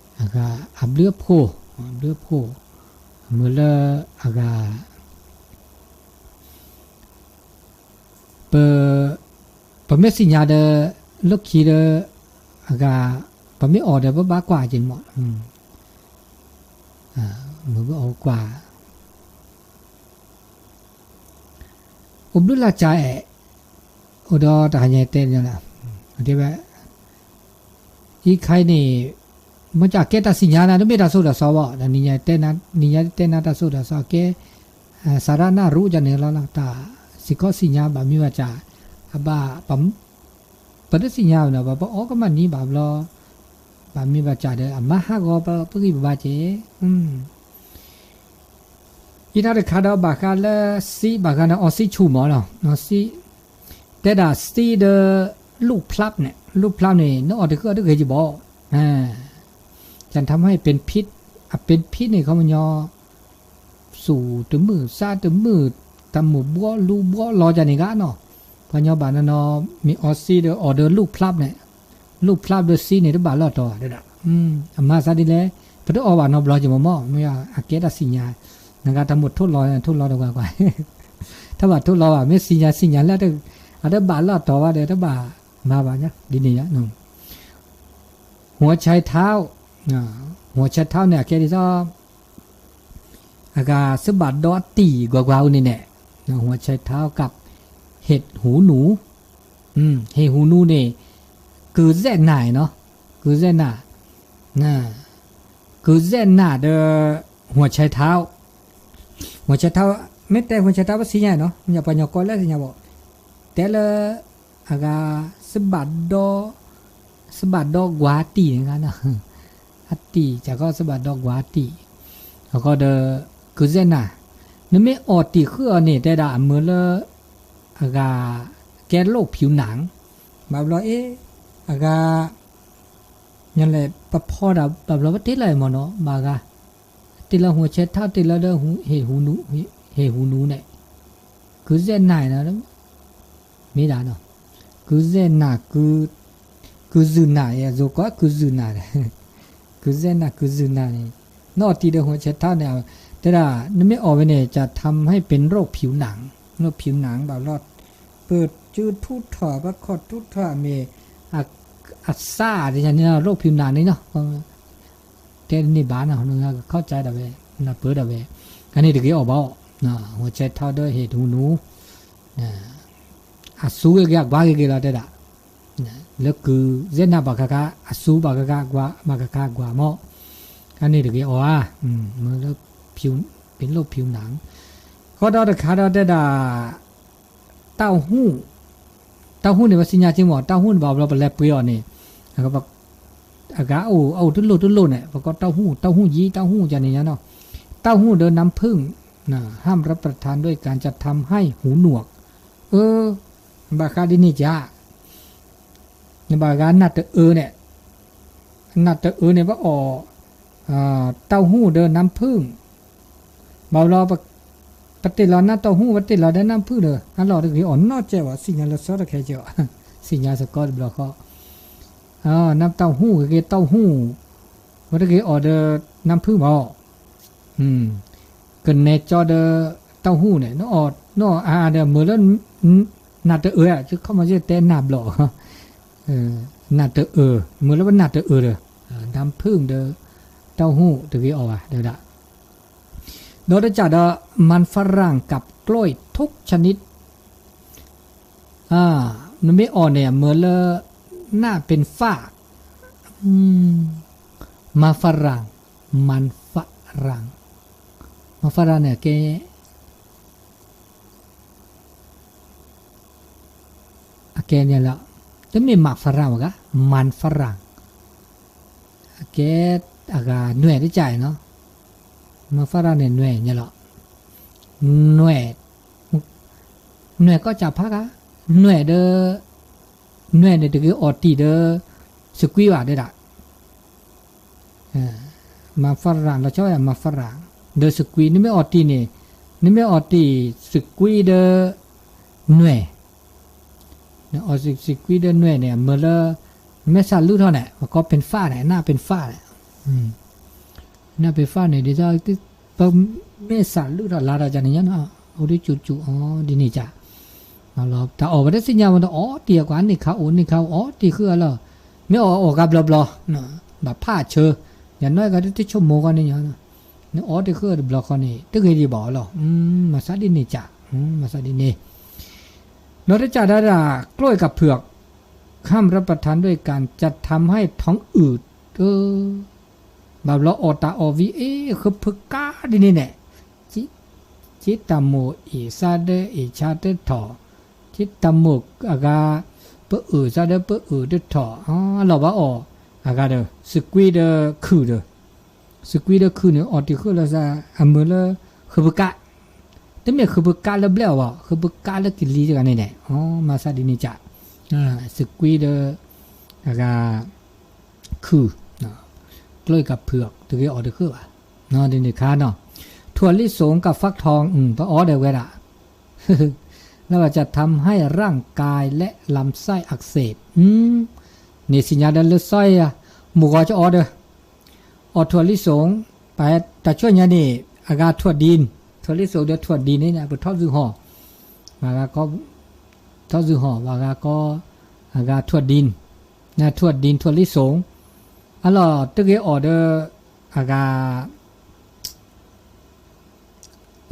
အဂၤ အဘျုးအဖှိၣ်, အဘျုးအဖှိၣ်, မ့ၢ်လၢအဂၤ ပ ပမ့ၢ်သ့ၣ်ညါဒီး လၢခံဒီး အဂၤ ပမ့ၢ်အီၣ်ဒီး ပဘၣ်ကွၢ်က့ၤမး, မ့ၢ်အီၣ်ကွၢ် အိၣ်ဘျုးလၢ်ကၠၤအဲၣ်, အိၣ်ဒီးတၢ်ဟါညါတဲလၢ တဲဝဲ အံၤခါအံၤန့ၣ် မ့ၢ်ကၠၢ်ကဲတၢ်စံၣ်ညါနၤ တမ့ၢ်တၢ်စိတၢ်စီဘၣ်, နံၤညါတဲနၤတၢ်စိတၢ်စီကဲ စၤရနၣ်ရူကၠၢ်န့ၣ်လီၤလီၤ တၢ်စ့ၢ်ကီးစံၣ်ညါဘၣ်မ့ၢ်ဘၣ်ကၠၢ် အဘၣ် ပတသ့ၣ်ညါဘၣ်နီၤ ပအီၣ်ကမၣ်နံၤဘၣ်ဘျီ ဘၣ်မ့ၢ်ဘၣ်ကၠၢ်ဒီး အမါဟးဂီၤပဂံၢ်ပဘါက့ၤ ယတၢ်တခါဒီးဘၣ်ဃးလၢစံး ဘၣ်ဃးန့ၣ် အီစံဆူၣ်မးနီၤ အီစံ တဲဒၣ်စံးဒီး လူ့ဖျပ် န့ၣ် လူ့ဖျပ် န့ၣ် နအီၣ်တဃုအီၤတဂ့ၤကဘီ จะทำให้เป็นพิษ အ เป็นพิษ န့ၣ် ခီပညီ သူၣ်တမုာ်သးတမုာ် တၢ်မိၣ်ဘှီလူဘှီလီၤကန့ၣ်ဂ့ၤနီၤ ပှၤညီဘၣ်နီၤနီၤ မ့ၢ်အီစံဒီးအီၣ်ဒီးလူ့ဖျပ် န့ၣ် လူ့ဖျပ် ဒီးစံးန့ၣ် တဘၣ်လီၢ်တီၤဒၣ် အမၤသးဒ်လဲၣ် ပတအီၣ်ဘၣ်နီတဘျီက့ၤမးမး မ့ၢ်အကဲတၢ်စံၣ်ညါ နကတၢ်မိၣ်ထိၣ်လီၤ ထိၣ်လီၤတကွၢ်ကွၢ် တဘၣ်ထိၣ်လီၤဘၣ် မ့ၢ်စံၣ်ညါစံၣ်ညါလၢ အတဘၣ်လီၢ်တီၤဘၣ်ဒီး တဘၣ်မၤဘၣ်ညါ ဒ်န့ၣ်ညါ หัวไชเท้า หัวไชเท้า န့ၣ် အကဲဒ်သိး အဂၤစ့ဘၣ်ဒီတံၢ်ကွၢ်ကွၢ်အူန့ၣ်န့ၣ် หัวไชเท้ากับเห็ดหูหนู เห็ดหูหนู န့ၣ် ကုၢ်စဲးနၢ်နီၤ ကုၢ်စဲးနၢ် ကုၢ်စဲးနၢ်ဒီး หัวไชเท้า หัวไชเท้า မ့ၢ်တဲ หัวไชเท้า ပသ့ၣ်ညါနီၤ ပှၤကညီကိးလၢသ့ၣ်ညါဘၣ် တဲလၢ အဂၤ စ့ဘၣ်ဒီ စ့ဘၣ်ဒီကွၢ်တံၢ်န့ၣ် အတံၢ် ကၢ်ကီစ့ဘၣ်ဒီကွၢ်တံၢ် အဃိဒီး ကုၢ်စဲးနၢ် နမ့ၢ်အီၣ်တံၢ်ဃုအီၤန့ၣ် တဲဒၣ်အမၢလၢ အဂၤ ကဲလိၣ်ဖၠူနၢ် ဘၣ်ဘျီအ့ အဂၤ လဲၣ် ပဖီဒၣ်ဘၣ်ဘျီပတ့ၢ်လၢမ့ၢ်နီၤ ဘၣ်ဂၤ တ့ၢ်လၢ หัวไชเท้า တ့ၢ်လၢဒီး เห็ดหูหนู န့ၣ် ကုၢ်စဲးနၢ်နီၤ မ့ၢ်ဒၣ်နီၤ ကုၢ်စဲးနၢ် ကုၢ်စုၣ်နၢ် ယဲယိၤကိးကုၢ်စုၣ်နၢ် ကုၢ်စဲးနၢ် ကုၢ်စုၣ်နၢ်န့ၣ် နအီၣ်တံၢ်ဒီး หัวไชเท้า န့ၣ် တဲဒၣ် နမ့ၢ်အီၣ်ဝဲန့ၣ် จะทำให้เป็นโรคผิวหนัง โรคผิวหนัง ဘၣ်ဘျီ ပစုထူထီၣ် ပခီၣ်ထူထီၣ်အမ့ၢ် အစၢ်တန့ၣ် โรคผิวหนัง န့ၣ်နီၤ တဲတန့ၢ်ဘၣ်နီၤ နကခီၣ်ကၠါဒၣ်ဝဲ နပၢဒၣ်ဝဲ အန့ၣ်တဂ့ၤအီၣ်ဘၣ် หัวไชเท้า ဒီး เห็ดหูหนู အစူဂ့ၤဂ့ၤ အကွၢ်ဂ့ၤဂ့ၤလီၤတဲဒၣ် လၢကုၢ်စဲးနၢ်ဘၣ်ဃးဃး အစူဘၣ်ဃးဃး အကွၢ်ဘၣ်ဃးဃး အကွၢ်မး အန့ၣ်တဂ့ၤအီၣ်ဧါ မ့ၢ်လၢ ပ့ၤလိၣ်ဖၠူနၢ် ဃီဒီးတခါဒီးတဲဒၣ် เต้าหู้ เต้าหู้ န့ၣ် ပသ့ၣ်ညါက့မး เต้าหู้ န့ၣ် ဘၣ်ဘျီပလဲၤပှ့ၤအီၤန့ၣ် အဂၤအိၣ် အအိၣ်တလိၣ်တလိၣ်န့ၣ် ပကိး เต้าหู้ เต้าหู้ยี้ เต้าหู้ ကန့ၣ်ညါနီၤ เต้าหู้ ဒီး น้ำผึ้ง ห้ามรับประทานด้วยกัน จะทำให้หูหนวก အၢ ဘၣ်ဃးဒ်န့ၣ်ကၠၢ် နဘၣ်ဂၤနၢ်တအၢန့ၣ် နၢ်တအၢန့ၣ် ပအီၣ် เต้าหู้ ဒီး น้ำผึ้ง ဘၣ်ဘျီ ပတ့ၢ်လီၤနၢ် เต้าหู้ ပတ့ၢ်လီၤဒီး น้ำผึ้ง ဒီး အလီၢ်တဂ့ၤအီၣ်နီတစဲးဘၣ် သ့ၣ်ညါလၢစီတခဲကဲး သ့ၣ်ညါစ့ၢ်ကီးတဘျီဃီ နၢ် เต้าหู้ ဂ့ၤဂ့ၤ เต้าหู้ ပတဂ့ၤအီၣ်ဒီး น้ำผึ้ง ဘၣ် ကနဲကၠီဒီး เต้าหู้ န့ၣ် နအီၣ်အါအါဒီး မ့ၢ်လၢ နၢ်တအၢ ခီမီၤယတဲနၢ်ဘျီၣ် နၢ်တအၢ မ့ၢ်လၢပနၢ်တအၢဒီး น้ำผึ้ง ဒီး เต้าหู้ တဂ့ၤအီၣ်ဘၣ် တဲဝဲဒၣ် ဒီးတကးဒီး มันฝรั่งกับกล้วยทุกชนิด နမ့ၢ်အီၣ်န့ၣ် မ့ၢ်လၢ နၢ်ပၢၢ်ဖၣ် มันฝรั่ง มันฝรั่ง มันฝรั่ง န့ၣ် ကဲ အကဲန့ၣ်လီၤ တမ့ၢ် หมากฝรั่ง ဘၣ်ဂၤ มันฝรั่ง အကဲ အဂၤနွဲၣ်တကးအံၤနီၤ มันฝรั่ง န့ၣ် နွဲၣ်ညါလီၤ နွဲၣ် နွဲၣ်ကီၢ်စၢ်ဖးဂၤ နွဲၣ်ဒီး နွဲၣ်န့ၣ်တဂ့ၤအီၣ်တံၢ်ဒီး စကွံဘၣ်တဲဒၣ် มันฝรั่ง လီၤဆီဝဲဒၣ် มันฝรั่ง ဒီးစကွံ နမ့ၢ်အီၣ်တံၢ်န့ၣ် နမ့ၢ်အီၣ်တံၢ် စကွံဒီး နွဲၣ် နအီၣ်စကွံဒီးနွဲၣ်န့ၣ် မ့ၢ်လၢ နမ့ၢ်စးလုၢ်ထီၣ်န့ၣ် ပကိးပၢၢ်ဖၣ်န့ၣ် နၢ်ပၢၢ်ဖၣ်န့ၣ် နၢ်ပၢၢ်ဖၣ်န့ၣ် ဒ်သိး ပမ့ၢ်စးလုၢ်ထီၣ်လါထီၣ်ကန့ၣ်ညါနီၤ အိၣ်ဒ်ကၠူကၠူအီၤဒ်န့ၣ်ကး တၢ်အီၣ်ပတသ့ၣ်ညါမ့ၢ်တအီၣ်တံၢ်အကွၢ် န့ၢ်ခါအိၣ် န့ၢ်ခါအိၣ် အီၣ်တံၢ်ဃုအလီၢ် မ့ၢ်အီၣ်အီၣ်ဂၤဘျီဘျီ ဘၣ်ဖးဆၢ ယနွဲၣ်ကဒီးတဆိကမိၣ်ကီးန့ၣ်ညါ နအီတ့ၢ်ဃုာ်တဘျီဃီန့ၣ် တဂ့ၤဒံးဘၣ်အီၤလီၤ. မၤသးဒ်န့ၣ်ကၢ်, မၤသးဒ်န့ၣ်, ဒီးတကးဒၣ်ဒၣ် กล้วยกับเผือก ห้ามรับประทานด้วยกัน จะทำให้ท้องอืด ဘၣ်ဘျီအီၣ်တၢ်အီၣ်ဝံၤ အ့ၣ် ဃုဖုကါဒ်န့ၣ်န့ၣ်, က့တၢ်မိၣ်အ့ၣ်စါဒၢအ့ၣ်ဆါတထီၣ်, က့တၢ်မိၣ်အဂၤ ပအုၣ်စါဒၢပအုၣ်တထီၣ်, လီၤဘၣ်အီၣ်အဂၤဒီး စကွံဒီးခုၣ်ဒီး, စကွံဒီးခုၣ်န့ၣ် အီၣ်တ့ၢ်ဃုာ်လီၤသး အမုာ်လၢ ဃုဖုကါ, တမ့ၢ်ဃုဖုကါလၢဘျဲၣ်အီၤဘၣ်, ဃုဖုကါလၢကလံၤတဂၤန့ၣ်န့ၣ်, မၤသးဒ်န့ၣ်ကၢ်, စကွံဒီး အဂၤ ခုၣ်, กล้วยกับเผือก တဂ့ၤအီၣ်တ့ၢ်ဃုာ်ဘၣ်, ဒ်န့ၣ်ခါနီၤ, ถั่วลิสงกับฟักทอง ပအီၣ်ဒီးဝဲဒၣ် แล้วจะทำให้ร่างกายและลำไส้อักเสบ န့ၣ်သ့ၣ်ညါဒီးလၢစီၤယၤ မိၢ်ဂီၤကအီၣ်ဒီး အီၣ် ถั่วลิสง ပတၢ်ဆှၢညါန့ၣ် အဂၤ ถั่วดิน, ถั่วลิสง ဒီး ถั่วดิน န့ၣ် ပထီၣ်သုဟီၣ်, ထီၣ်သုဟီၣ် ဘၣ်ဂၤကီ အဂၤ ถั่วดิน, ถั่วดิน ถั่วลิสง, အလီၢ်တဂ့ၤအီၣ်ဒီး အဂၤ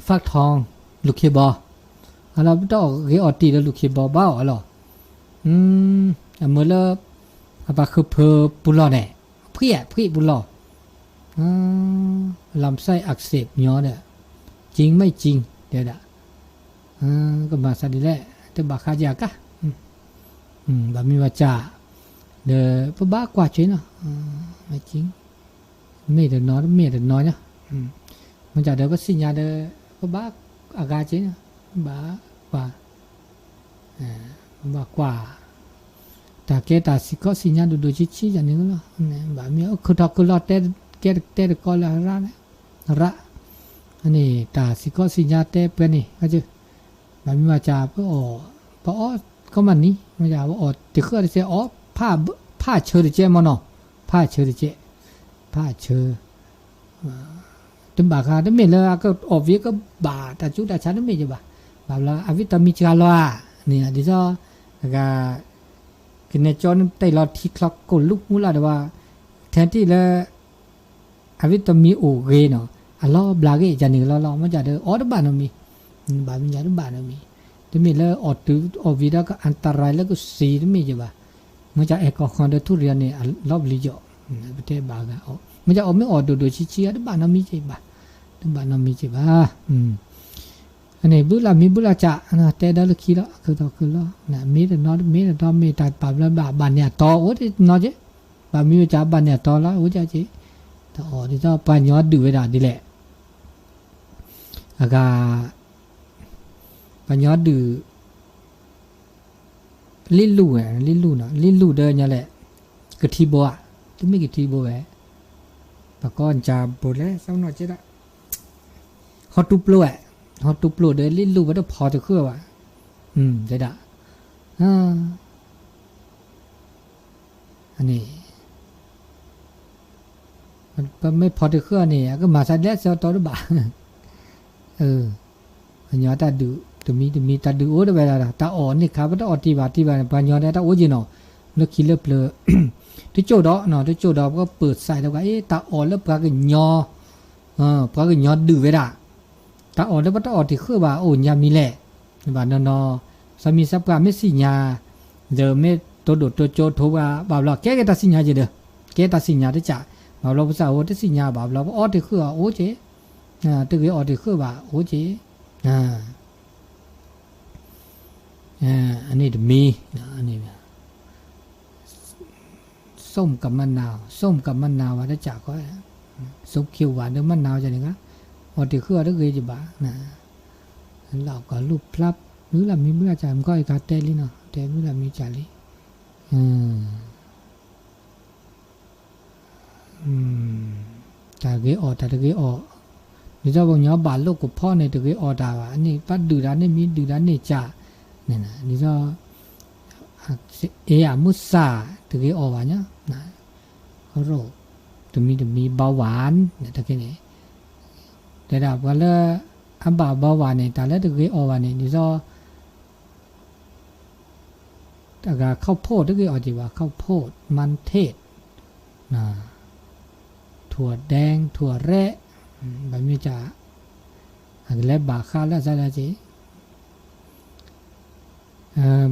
ฟักทอง လူၢ်ခ့ဘီ, အလီၢ်ပတအီၣ်ဂ့ၤအီၣ်တ့ၢ်ဒီးလူၢ်ခ့ဘီဘၣ်အီၤအလီၢ်, အမုာ်လၢ အပှၤဃုဖုပူၤလီၢ်န့ၣ်, ဖှံဖှံပူၤလီၢ်, ลำไส้อักเสบ ညီဒီး จริงไม่จริง တဲဒၣ်, ကမၤသးဒ်လဲၣ် တဘၣ်ဃးယၤကါ ဘၣ်မ့ၢ်ဘၣ်စၢ် ဒီးပဘၣ်ကွၢ်က့ၤနီၤ, မ့ၢ်တနီၤ မ့ၢ်တနီၤညါ, မ့ၢ်ကဒီးပသ့ၣ်ညါဒီး ပဘၣ်အဂၤက့ၤနီၤ, ပဘၣ်ကွၢ် ပဘၣ်ကွၢ် တၢ်ကဲတၢ်စံၣ်ခီၣ်စံၣ်ညါဒိၣ်ဒိၣ်ဆံးဆံးယၤန့ၣ်လီၤ, ဘၣ်မ့ၢ်အိၣ်ခုၣ်ထီၣ်ခုၣ်လီၤ ကဲတဲတကီလၢ ရၣ်, န့ၣ် တၢ်စံၣ်ခီၣ်စံၣ်ညါတဲပှဲၤန့ၣ်, ဘၣ်မ့ၢ်ဘၣ်စၢ် ပအီၣ် ပအီၣ်ကီမးနံၤ, ပအီၣ်တ့ၢ်ဃုာ်တစဲး အီၣ် ဖၣ်ဆၢတစဲးမ့ၢ်နီၤ, ဖၣ်ဆၢတစဲး, ဖၣ်ဆၢ တဘၣ်ဃး တမ့ၢ်လၢအကအီၣ်ဝံၤကဘၣ်တၢ်ကူတၢ်ဆါတမ့ၢ်ယဘၣ်, ဘၣ်ဘျီအဝံတမံၤစှၤလီၤဧါ, န့ၣ်ဒ်သိး အဂၤ ကနဲကၠီနတဲလီၤထံချီကိၣ်လူးမူလၢ်ဒီးဘၣ်, ထဲတံၢ်လၢ အဝံတမံၤအိၣ်ဂ့ၤနီၤ, အလီၤဘျးဂ့ၤယၤန့ၣ်လီၤလီၤ, မ့ၢ်ကဒီးအီၣ်တဘၣ်နီတမံၤ, ဘၣ်မ့ၢ်ယၤတဘၣ်နီတမံၤ, တမ့ၢ်လၢအီၣ်တုၤအီၣ်ဝံၤဒီးကအန္တရာယ်လၢကစံးတမ့ၢ်ယဘၣ်, မ့ၢ်ကအဲၣ်ကီၢ်ခီဒီးထူၣ်ရံၣ်အီၤန့ၣ် အလီၤဘျံးယီၤ, ပတဲဘၣ်ဂၤအီၣ်, မ့ၢ်ကအီၣ်မ့ၢ်အီၣ်ဒိၣ်ဒိၣ်ဆံးဆံးအီၤတဘၣ်နီတမံၤက့ၤဘၣ်, တဘၣ်နီတမံၤက့ၤဘၣ် န့ၣ် ဘုလၢမံၤဘုလၢစး တဲဒီးလၢခံလီၤ ခုၣ်ထီၣ်ခုၣ်လီၤ မ့ၢ်တနီၤ မ့ၢ်တနီၤ မ့ၢ်တၢ်ပာ်ဘျီဘၣ် ဘၣ်န့ၢ်အတီၤ အိၣ်တနီၤက့, ဘၣ်မံၤဝဲစး ဘၣ်န့ၢ်အတီၤလီၤ အိၣ်က့, တအီၣ်ဒ်သိးပှၤညီဒုးဝဲဒၣ်ဒ်လဲၣ်, အဂၤ ပှၤညီဒုး လံလူၢ်ဝဲ လံလူၢ်နီၤ လံလူၢ်ဒီးညါလဲၣ်, ကထံဘိဧါ, တမ့ၢ်ကထံဘိဝဲ, ပှၤကိးစၢ်ဘိလဲၣ် သနီၣ်ကဲဒၣ်, ဟီတူပျိဝဲ, ဟီတူပျိဒီးလံလူၢ်ဝဲတဖီတဃုာ်ဘၣ်, တဲဒၣ်, န့ၣ် ပမ့ၢ်ဖီတဃုာ်န့ၣ် အကမၤသးဒ်လဲၣ် ဆၢကတီၢ်တဘၣ် ပှၤညီတၢ်ဒုး တမံၤတမံၤ တၢ်ဒုးအိၣ်တဝဲဒၣ်ဒီး တၢ်အီၣ်န့ၢ်ခါ ပတအီၣ်တံၢ်ဘၣ်တံၢ်ဘၣ်န့ၣ် ပှၤညီဒဲးတၢ်အိၣ်က့ၤနီၤ, လၢခံလၢပျၢၤ တကၠိၣ်ဒီး တကၠိၣ်ဒီး ပကပၢၢ်စးဒီးပှၤ အ့ တၢ်အီၣ်လၢပှၤကညီ ပှၤကညီဒုးဝဲဒၣ်, တၢ်အီၣ်လၢပတအီၣ်တံၢ်ဃုာ်ဘၣ် အိၣ်ညါမံၤလဲၣ်, ဘၣ်နီၤနီၤ, သးမံၤသးပှၢ်မ့ၢ်သ့ၣ်ညါ ဒီးမ့ၢ်တိၢ်ဒိၣ်တိၢ်ကၠိထိဘၣ် ဘၣ်ဘျီ ကဲက့ၤတၢ်သ့ၣ်ညါက့ၤဒီး ကဲတၢ်သ့ၣ်ညါတကး, ဘၣ်ဘျီပသးအိၣ်တသ့ၣ်ညါ ဘၣ်ဘျီပအီၣ်တံၢ်ဃုာ်အီၤ အိၣ်က့ၤ, တဂ့ၤအီၣ်တံၢ်ဃုာ်ဘၣ် အိၣ်က့ၤ, အန့ၣ်တမံၤ ส้มกับมะนาว ส้มกับมะนาว ဝဲတကးဃီ, ส้มเขียวหวานဒီး มะนาว န့ၣ်ဂ့ၤ, အီၣ်တံၢ်ဃုာ်အီၤတဂ့ၤကဘၣ်, လၢကီၢ်လူၢ်ဖျါ မုၢ်လၢ်မံၤမုၢ်လၢ်ကၢ် မုၢ်ခီအံၤခါတဲလံနီၤ တဲမုၢ်လၢ်မံၤကၢ်လံ တၢ်ဂ့ၤအီၣ်တၢ်တဂ့ၤအီၣ်, ဒ်သိးပှၤကညီဘၣ်လိာ်ကဖီန့ၣ် တဂ့ၤအီၣ်တၢ်ဘၣ်, အန့ၣ် ပှၤဒုၣ်တၢ်န့ၣ်မံၤဒုၣ်တၢ်န့ၣ်ကၢ်, ဒ်သိး အ့ အမုၢ်ဆၣ် တဂ့ၤအီၣ်ဘၣ်ညါ, ရိၣ် တမံၤတမံၤ เบาหวาน န့ၣ် တက့ၢ်န့ၣ်, တဲဒၣ်ပှၤလၢ အဘၣ် เบาหวาน န့ၣ် တၢ်လၢတဂ့ၤအီၣ်ဘၣ်န့ၣ် ဒ်သိး အဂၤ ข้าวโพด တဂ့ၤအီၣ်က့ၤဘၣ် ข้าวโพด มันเทศ ถั่วแดง ถั่วแระ ဘၣ်မ့ၢ်ကၢ် အကလဲၤဘၣ်ဃးလၢအစးလၢက့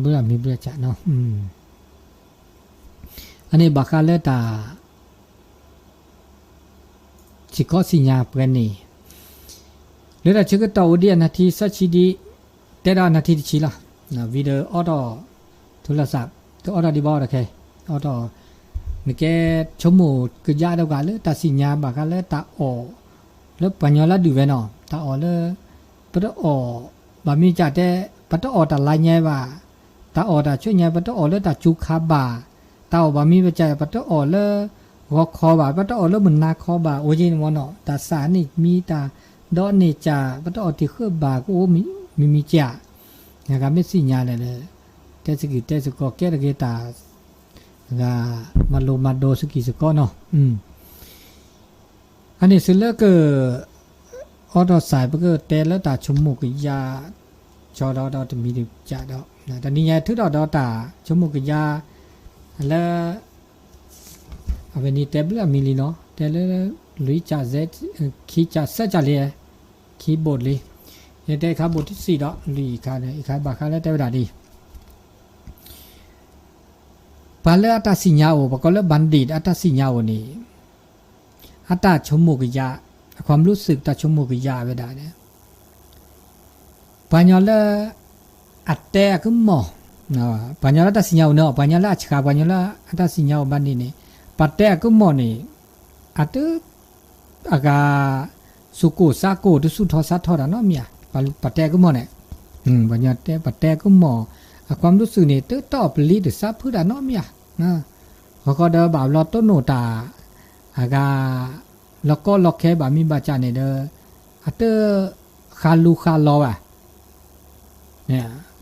ဘုရမံၤဘုရကၢ်နီၤ အန့ၣ်ဘၣ်ဃးလၢတၢ် စံၣ်ခီစံၣ်ညါပှဲၤန့ၣ် လၢတၢ်ဆၢကတီၢ်အိၣ်ဒံးအနၢ်ထံစၢဆံဒံး တဲဒၣ်အနၢ်ထံတဆံလီၤ. ဝံၤဒီးအီၣ်ထီၣ် ထူလၢစး တအီၣ်ထီၣ်ဒံးဘၣ်အီၣ်တခဲ အီၣ်ထီၣ် နကဲဆိကမိၣ်ကယၢ်ဒီးပှၤလၢတၢ်စံၣ်ညါဘၣ်ဃးလၢတၢ်အီၣ် လၢပှၤကညီလၢဒုးဝဲနီၤ တၢ်အီၣ်လၢ ပတအီၣ် ဘၣ်မ့ၢ်ကၢ်တဲ ပတအီၣ်တၢ်လါညါဘၣ်, တၢ်အီၣ်တၢ်ဆူညါ ပတအီၣ်လၢတၢ်စူၤခါဘၣ်, တၢ်အီၣ်ဘၣ်မ့ၢ်ပကၢ် ပတအီၣ်လၢ ဂီၤခီဘၣ်, ပတအီၣ်လၢမုၢ်နၤခီဘၣ်, အိၣ်က့န့ၣ်မ့ၢ်နီၤ တၢ်စၢ်န့ၣ်မံ တၢ်ဒီန့ၣ်ကၢ် ပတအီၣ်တံၢ်ဃုဘၣ် ကအိၣ်မံၤမံၤကၢ် နကမ့ၢ်သ့ၣ်ညါလဲၣ်ဒီး တဲစကံၢ်တဲစကီး ကဲတဂ့ၤတၢ် ဂၤ မၤလိမၤဒိးစကံၢ်စကီးနီၤ. အန့ၣ်စံးလၢက အီၣ်ထီၣ်စး ပကတဲလၢတၢ်ဆိကမိၣ်ကယၢ် ကၠီဒီးဒီးတမံၤတကးဒီး တနံၤညါထုးထီၣ်ဒီးတၢ်ဆိကမိၣ်ကယၢ် လၢ အဝဲန့ၣ်တဲဘျုးအမံၤလံနီၤ တဲလၢ လွံၢ်ကၠး ခံကၠး သၢကၠးလံ ခံဘိးလံ ယတဲခါဘိးတဆံဒီး လွံၢ်ခါန့ၣ် အံၤခါဘၣ်ဃးလၢတဲဝဲဒၣ်ဒ် ပှၤလၢအတၢ်စံၣ်ညါအိၣ် ပကိးလၢ bandit အတၢ်စံၣ်ညါအိၣ်န့ၣ် အတၢ်ဆိကမိၣ်ကယၢ် အความรู้สึก တၢ်ဆိကမိၣ်ကယၢ်ဝဲဒၣ်န့ၣ် ပှၤကညီလၢ အတဲအကမီၢ် ပှၤကညီလၢတၢ်စံၣ်ညါအိၣ်န့ၣ် ပှၤကညီလၢအဆှး ပှၤကညီလၢအတၢ်စံၣ်ညါအိၣ်ဘၣ်န့ၣ်န့ၣ် ပှၤတဲအကမီၢ်န့ၣ် အတ အဂၤ စူၢ်ကိၢ်စါကိၢ် တစူၢ်ထီၣ်စါထီၣ်တၢ်နီတမံၤဧါ ပှၤတဲအကမီၢ်န့ၣ် ပှၤကညီတဲ ပှၤတဲအကမီၢ် အความรู้สึกန့ၣ် တတီၢ်ပလံၤတစးဖုတၢ်နီတမံၤဧါ ဃီဃီဒီးဘၣ်ဘျီတိၢ်နီၣ်တၢ် အဂၤ လီၤကီလီၤခဲဘၣ်မ့ၢ်ဘၣ်ကၢ်န့ၣ်ဒီး အတ ဃးလူၤဃးလီၤဘၣ်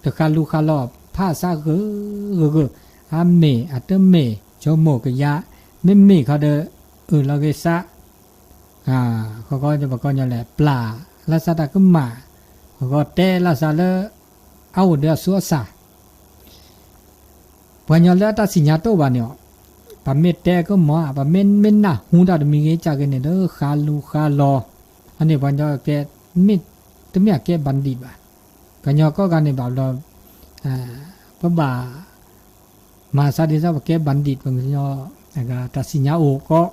တဃးလူၤဃးလီၤ ဖးစးဂၢၢ်ဂၢၢ်ဂၢၢ် အမ့ၢ်အတမ့ၢ် ဆိကမိၣ်ကယၢ် မ့မ့ၢ်ခီဒီး အၢၣ်လီၤဂ့ၤစး ဃီဃီပကိးညီလဲၣ် ပျၢ်လၢစးတၢ်ကမၣ် ဃီဃီတဲလၢစးလၢ အအိၣ်ဒီးအဆူအစၢ် ပှၤကညီလၢအတၢ်စံၣ်ညါတအိၣ်ဘၣ်န့ၣ်အီၤ ပမ့ၢ်တဲကမီၤ ပမ့ၢ်မ့ၢ်နၢ်ဟူတၢ်တမံၤဂ့ၤကၢ်ဂ့ၤန့ၣ်ဒီး ဃးလူၤဃးလီၤ အန့ၣ်ပှၤကညီကဲ မ့ၢ်တမ့ၢ်အကဲ bandit ဘၣ် ပှၤကညီကိးဂၤန့ၣ်ဘၣ်ဘျီ ပဘၣ် မၤစးဒ်သိးပကဲ bandit ပှၤကညီ တၢ်စံၣ်ညါအိၣ်ကီး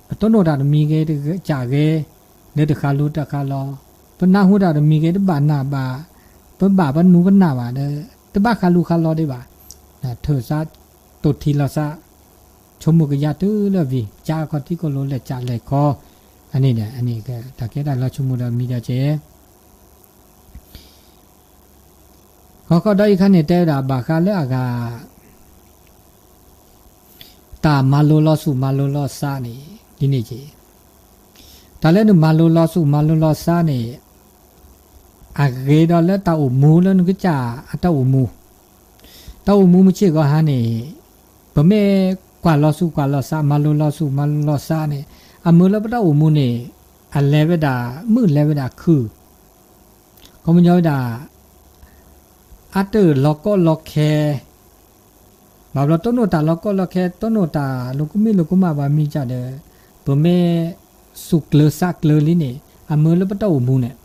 ပတိၢ်နီၣ်တၢ်တမံၤဂ့ၤကၢ်ဂ့ၤ လၢတဃးလူၤတဃးလီၤ ပနၢ်ဟူတၢ်တမံၤဂ့ၤ တဘၣ်နၢ်ဘၣ် ပဘၣ်ပနူပနၢ်ဘၣ်ဒီး တဘၣ်ဃးလူၤဃးလီၤဒံးဘၣ် ထုးစး တိၢ်ထံလီၤစး ဆိကမိၣ်ကယၢ်တုၤလၢအဝံၤ ကၢ်ခီထံကီၢ်လိၤလဲၤကၢ်လဲၤခီ အန့ၣ်ဒီး အန့ၣ်တၢ်ကဲတၢ်လီၤဆိကမိၣ်ဒီးမံၤဒီးကဲ ဃီဃီဒီးအံၤခါန့ၣ် တဲဝဲဒၣ်ဘၣ်ဃးလၢအဂၤ တၢ်မၤလိလီၤဆူၣ်မၤလိလီၤစးန့ၣ် ဒ်န့ၣ်က့ၤ တၢ်လၢနမၤလိလီၤဆူၣ်မၤလိလီၤစးန့ၣ် အဂ့ၤဒီးလၢတၢ်အိၣ်မူလၢနကစၢ်အတၢ်အိၣ်မူ တၢ်အိၣ်မူမုၢ်ဆ့ၣ်ဂီၤဟါန့ၣ် ပမ့ၢ်ကွၢ်လီၤဆူၣ်ကွၢ်လီၤစး မၤလိလီၤဆူၣ်မၤလိလီၤစးန့ၣ် အမုာ်လၢပတၢ်အိၣ်မူန့ၣ် အလဲၤဝဲဒၣ်မုၢ်လဲၤဝဲဒၣ်ခုၣ် ခီပညီဝဲဒၣ် အတၢ်လီၤကီလီၤခဲ ဘၣ်ဘျီတိၢ်နီၣ်တၢ်လီၤကီလီၤခဲ တိၢ်နီၣ်တၢ်လိာ်ကမံၣ်လိာ်ကမၣ်ဘၣ်မံၤကၢ်ဒီး ပမ့ၢ်ဆူၣ်ကျၢၤစးကျၢၤလံန့ၣ် အမုာ်လၢပတၢ်အိၣ်မူန့ၣ်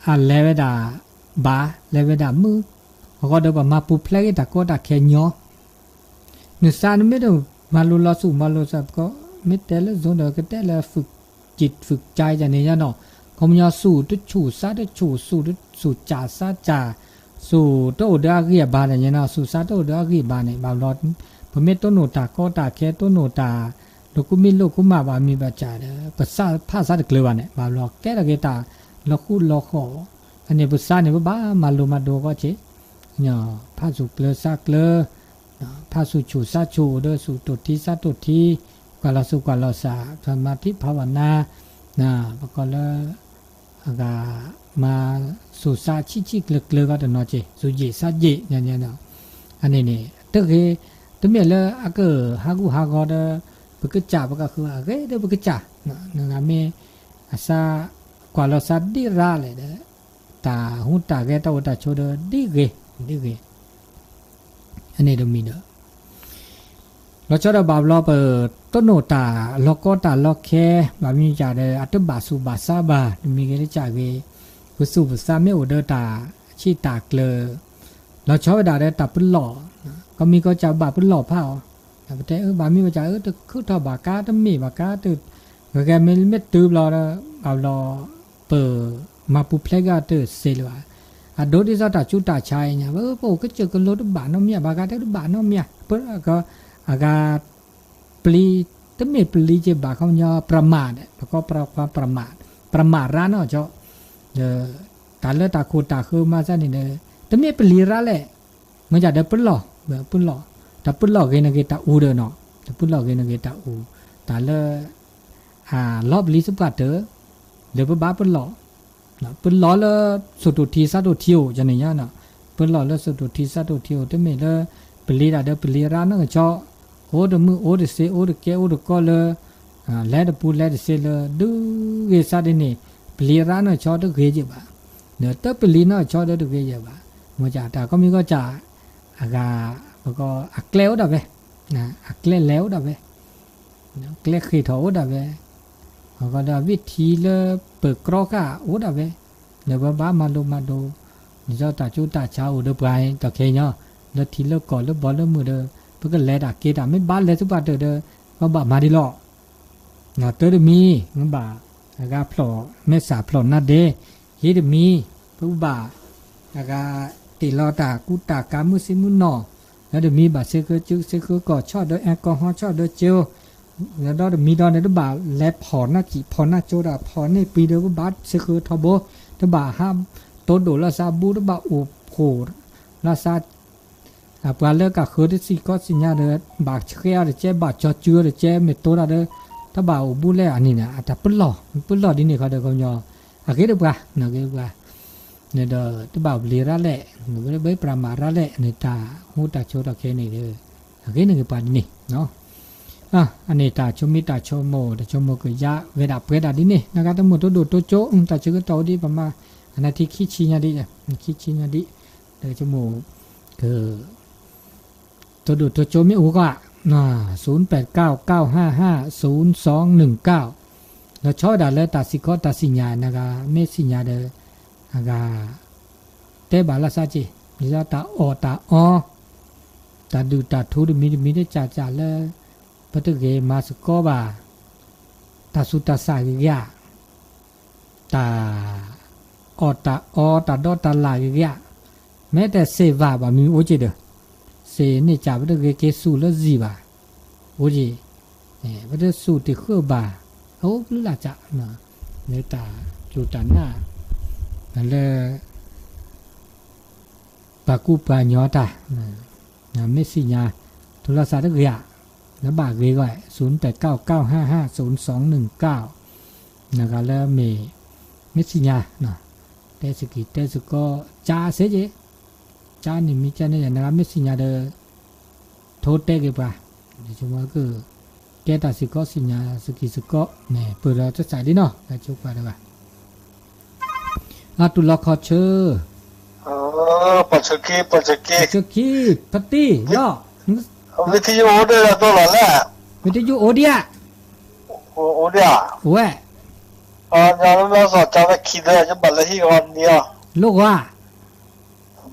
အလဲၤဝဲဒၣ်ဘၣ် လဲၤဝဲဒၣ်မုၢ် အဃိဒီးပမၤပူၤဖျဲးက့ၤတၢ်ကီတၢ်ခဲညီ နစးနမ့ၢ်တမၤလိလီၤဆူၣ်မၤလိလီၤစး ပကမ့ၢ်တဲလၢ zone ဒီးကတဲလၢ ဖုၣ်ကံၣ်ဖုၣ်ကၠါယၤန့ၣ်ယါနီၤ ခီပညီဆူၣ်တဆူၣ်စးတဆူၣ် ဆူၣ်တဆူၣ်စးစး ဆူၣ်တအိၣ်ဒီးအဂံၢ်အဘါန့ၣ်ယါနီၤ ဆူၣ်စးတအိၣ်ဒီးအဂံၢ်အဘါန့ၣ် ဘၣ်ဘျီ ပမ့ၢ်တိၢ်နီၣ်တၢ်ကီတၢ်ခဲ တိၢ်နီၣ်တၢ်လိာ်ကမံၣ်လိာ်ကမၣ်ဘၣ်မံၤဘၣ်ကၢ်ဒီး ပစးဖးစးတကျၢၤဘၣ်န့ၣ် ဘၣ်ဘျီကဲထီၣ်က့ၤတၢ်လီၤဃူလီၤဃီၤ အန့ၣ်ပစးန့ၣ် ပဘၣ်မၤလိမၤဒိးကီးက့ၤ ဖးဆူၣ်ကျၢၤစးကျၢၤ ဖးဆူၣ်ဆူၣ်စးဆူၣ် အိၣ်ဒီးဆူၣ်တိၢ်ထံစးတိၢ်ထံ ကွၢ်လီၤဆူၣ်ကွၢ်လီၤစး ဖးမၤထံဖးဝးနါ ပကိးလၢ အဂၤ မၤဆူၣ်စးဆံးဆံးကျၢၤကျၢၤကီးတနီၤက့ၤ ဆူၣ်ယံာ်စးယံာ် အန့ၣ်န့ၣ် တဂ့ၤ တမ့ၢ်လၢအကဟးဂူာ်ဟးဂီၤဒီး ပကစၢ်ပကဃုအဂ့ၤဒီးပကစၢ် နဂၤမ့ၢ် အစး ကွၢ်လီၤစးဒံးရါလဲၣ်ဒီး တၢ်ဟူးတၢ်ဂဲၤတၢ်အိၣ်တၢ်ဆိးဒီးဒ်ဂ့ၤ ဒ်ဂ့ၤ အန့ၣ်တမံၤဒီး လီၤဆီဒီးဘၣ်ဘျီပ တိၢ်နီၣ်တၢ်လီၢ်ကီတၢ်လီၢ်ခဲ, ဘၣ်မနုၤကဒီး အတဘၣ်ဆူးဘၣ်ဆါဘၣ်, တမံၤဂ့ၤတကးဂ့ၤ, ပသူၣ်ပသးမ့ၢ်အိၣ်ဒီးတၢ်ဆံၣ်တၢ်ကျၢၤ, လီၤဆီဝဲဒၣ်ဒီးတၢ်ပလီၢ်, ကီမံၤကီၢ်စၢ်ဘၣ်ပလီၢ်ဖးအီၤ, ပတဲဘၣ်မနုၤကဒီး တခုၣ်ထီၣ်ဘၣ်ကါ တမ့ၢ်ဘၣ်ကါ, ဂဲၤမ့ၢ်မ့ၢ်တုၤဘျီဒီး ဘၣ်ဘျီ ပ မၤပူၤဖျဲးကဒီးတစဲးလၢၤဘၣ်. အဒိဒ်သိးတၢ်ကူတၢ်ဆါအံၤညါ ပအိၣ်ကစၢၢ်ကလိတဘၣ်နီတမံၤ ဘၣ်ကါတဘၣ်နီတမံၤ, အဂၤ ပျံၤ တမ့ၢ်ပျံၤက့ၤဘၣ် ခီပညီ ပြမး ပကီၢ်ပြမး ပြမးရါနီၢ်ကီၢ်, ဒီးတၢ်လၢတၢ်ခိၣ်တၢ်ဃၢမၤစၢ်န့ၣ်ဒီး တမ့ၢ်ပလံၤရါလဲၣ်, မ့ၢ်ကဒီးပလီၢ်, ပလီၢ်, တၢ်ပလီၢ်ဂ့ၤန့ၣ်ဂ့ၤတၢ်အူဒီးနီၤ, တၢ်ပလီၢ်ဂ့ၤန့ၣ်ဂ့ၤတၢ်အူ, တၢ်လၢ အလီၢ်ပလံၤသပှၢ်တၢၢ်, လၢပဘၣ်ပလီၢ်, ပလီၢ်လၢ စိၣ်တိၣ်ထံ စးတိၣ်ထံအိၣ် ကန့ၣ်ညါ, ပလီၢ်လၢစိၣ်တိၣ်ထံ စးတိၣ်ထံအိၣ် တမ့ၢ်လၢ ပလံၤတၢ်ဒီးပလံၤရါနီၢ်ကီၢ်, အိၣ်တမုၢ်အိၣ်တစ့ အိၣ်တကဲအိၣ်တကီလၢ လဲၤတပူၤလဲၤတစ့လၢ ဒုးဂ့ၤစးဒ်န့ၣ် ပလံၤရါနီၢ်ကီၢ်တဂ့ၤယဲၢ်ဘၣ်, ဒီးတပလံၤနီၢ်ကီၢ်ဒီးတဂ့ၤယဲၢ်ဘၣ်, မ့ၢ်ကတၢ်ကီမံၤကီၢ်စၢ် အဂၤ ပကီၢ်အကျဲအိၣ်ဒၣ်ဝဲ, အကျဲလဲၤအိၣ်ဒၣ်ဝဲ ကျဲဃ့ၢ်ထီၣ်အိၣ်ဒၣ်ဝဲ, အဃိဒီးဝံၣ်ထံလၢပကြၢးဃာ်အိၣ်ဒၣ်ဝဲ, ဒီးပဘၣ်မၤလိမၤဒိး, ဒ်သိးတၢ်ကူတၢ်ဆါအိၣ်ဒီးပှၤတခီညါ, လၢထံလၢကီၢ်လၢဘီလၢမုၢ်ဒီး ပကလဲၤတၢ်က့ၤတၢ် မ့ၢ်ဘၣ်လဲၤသပှၢ်တၢၢ်ဒီး ပဘၣ်မၤဒ်လီၤ. တၢ်တမံၤ မ့ၢ်ဘၣ် အဂၤဖျိးမဲာ်ဆှးဖျိးနါဒဲ, ယ့တမံၤ ပဘၣ် အဂၤတ့ၢ်လီၤတၢ်ကူတၢ်ကၤမုၢ်ဆ့မုၢ်နီၢ်, ဒီးတမံၤဘၣ်စ့ဃၢကၠိ စ့ဃၢကီၢ် ဆီၣ်ဒီးအၣ်ကီၢ်ဟီ ဆီၣ်ဒီးကၠိ, ဒီးတမံၤဒီးန့ၣ် တဘၣ်လဲၤဖီၣ်နၢ်စံာ်ဖီၣ်နၢ်ကၠိဒီး ဖီၣ်န့ၢ်ပံၤဒီး ပဘၣ်စ့ဃၢထီဘိ, တဘၣ်ဟးတိၢ်ဒိၣ်လီၤသးဘူ တဘၣ်အိၣ်ဖှိၣ်လီၤသး ပှၤလၢကဃၢၤတစံၣ်ကီးစံၣ်ညါဒီး ဘၣ်ဆှဲအီၤတကဲ ဘၣ်ကၠီစုအီၤတကဲ မ့ၢ်တိၤတၢ်ဒီး တဘၣ်အိၣ်ဘူးလဲၣ်အန့ၣ် အတၢ်ပလီၢ် ပလီၢ်ဒ်န့ၣ်ဃီဒီး ကညီ အဂ့ၤတပှၤ အဂ့ၤတပှၤ န့ၣ်ဒီးတဘၣ်ပျံၤရၣ်လဲၣ် ဝဲပြးမၤရၣ်လဲၣ်န့ၣ် တၢ်ဟူတၢ်ဆိးထီၣ်ခဲန့ၣ်ဒီး အဂ့ၤန့ၢ်ဂ့ၤပှၤဒ်န့ၣ် အန့ၣ်တၢ်ဆိမိၣ်တၢ်ဆိကမိၣ် တၢ်ဆိကမိၣ်ကယါဝဲဒၣ်ပှဲၤဒၣ်ဒ်န့ၣ် နကတမ့ၢ်တိၢ်ဒိၣ်တိၢ်ကၠိ တၢ်ဆၢကတီၢ်အိၣ်ဒ်ပမၤ အနၢ်ထံခံဆံညါဒ် ခံဆံညါဒ် တၢ်ဆိကမိၣ် က တိၢ်ဒိၣ်တိၢ်ကၠိမ့ၢ်အိၣ်ကီး ศูนย์แปดเก้า เก้าห้าห้า ศูนย์สองหนึ่งเก้า လီၤဆီဝဲဒၣ်လၢတၢ်စံၣ်ခီတၢ်စံၣ်ညါ နဂၤမ့ၢ်စံၣ်ညါဒီး အဂၤ တဲဘၣ်လၢသးက့ၤ ဒ်သိးတၢ်အီၣ်တၢ်အီ တၢ်ဒုၣ်တၢ်ထူတမံၤတမံၤတကၢ်ကၢ်လၢ ပတဂ့ၤမၤသကိးဘၣ် တၢ်ဆူးတၢ်ဆါဂ့ၤဂ့ၤဧါ တၢ်အီၣ်တၢ်အီ တၢ်ဒီတၢ်လၢ်ဂ့ၤဂ့ၤဧါ, မ့ၢ်တဲစ့ၢ်ဝါဘၣ်မ့ၢ်အိၣ်က့ၤဒီး, စ့ၢ်န့ၣ်ကၢ်ပတဂ့ၤက့ၤဆူၣ်လၢစံာ်ဘၣ်, အိၣ်က့ၤ, ပတဆူၣ်တ့ၢ်ဃၢဘၣ်, အအိၣ်ကလုာ်လၢ်ကၢ်, လၢတၢ်စူၢ်တၢ်နာ်, လၢ ပှၤကူပှၤကညီတၢ်, မ့ၢ်စံၣ်ညါ, ထိလီၤသးတဂ့ၤဧါ, လၢဘၣ်ဂ့ၤဂီၢ်, ศูนย์แปดเก้า เก้าห้าห้า ศูนย์สองหนึ่งเก้า နဂၤလၢမ့ၢ်, မ့ၢ်စံၣ်ညါ, တဲစကံၢ်တဲစကီး, ကၢ်စ့ၢ်ကီး, ကၢ်န့ၣ်မ့ၢ်ကၢ်န့ၣ် နဂၤမ့ၢ်စံၣ်ညါဒီး, ထိတဲက့ၤပှၤ, ယဆိကမိၣ်က ကဲတၢ်စံၣ်ခီစံၣ်ညါစကံၢ်စကီးန့ၣ် ပၢၢ်ဒီးတၢ်စးဒ်နီၤ လၢဆိပှၤတဂၤ အတူၢ်လီၤခီဆၢ, ပှၤဆၢခံ, ပှၤဆၢခံ, ပှၤဆၢခံ, ဖတံၢ်လီၤ, ဝံသယုအိၣ်ဒၣ်လၢတိၢ်လီၤလဲၣ်, ဝံသယုအိၣ်ဒံးဧါ, အိၣ်ဒံးဧါ, ဝဲ, လၢစီၤကၠီဝဲခံဒၢ ယဘၣ်လၢဟံၣ်ဂီၤန့ၣ်အီၤ, လိၣ်ဂီၤ, လိၣ်ဂီၤ,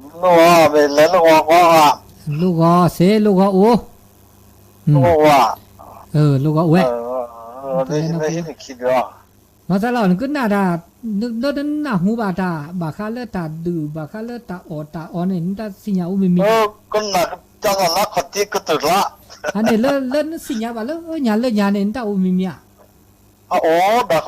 မ့ၢ်လဲၤလိၣ်ဂီၤဂီၤ, လိၣ်ဂီၤစ့ လိၣ်ဂီၤအိၣ်, လိၣ်ဂီၤ, လိၣ်ဂီၤဝဲ, လၢဟံၣ်န့ၣ်ခံဒၢ မၤသးလီၤ နကနၣ်တၢ်, ဒီးနနၢ်ဟူဘၣ်တၢ် ဘၣ်ဃးလၢတၢ်ဒုး ဘၣ်ဃးလၢတၢ်အီၣ်တၢ်အီန့ၣ် နတၢ်စံၣ်ညါအိၣ်မံၤမံၤ, ကနၣ်ကစၢ်လၢခီၣ်ထံးကတၢၢ်လၢ, အန့ၣ်လၢ လၢနစံၣ်ညါဘၣ်လၢညါလၢညါန့ၣ် နတၢ်အိၣ်မံၤမံၤဧါ, အအိၣ်ဒၣ်ဃီ,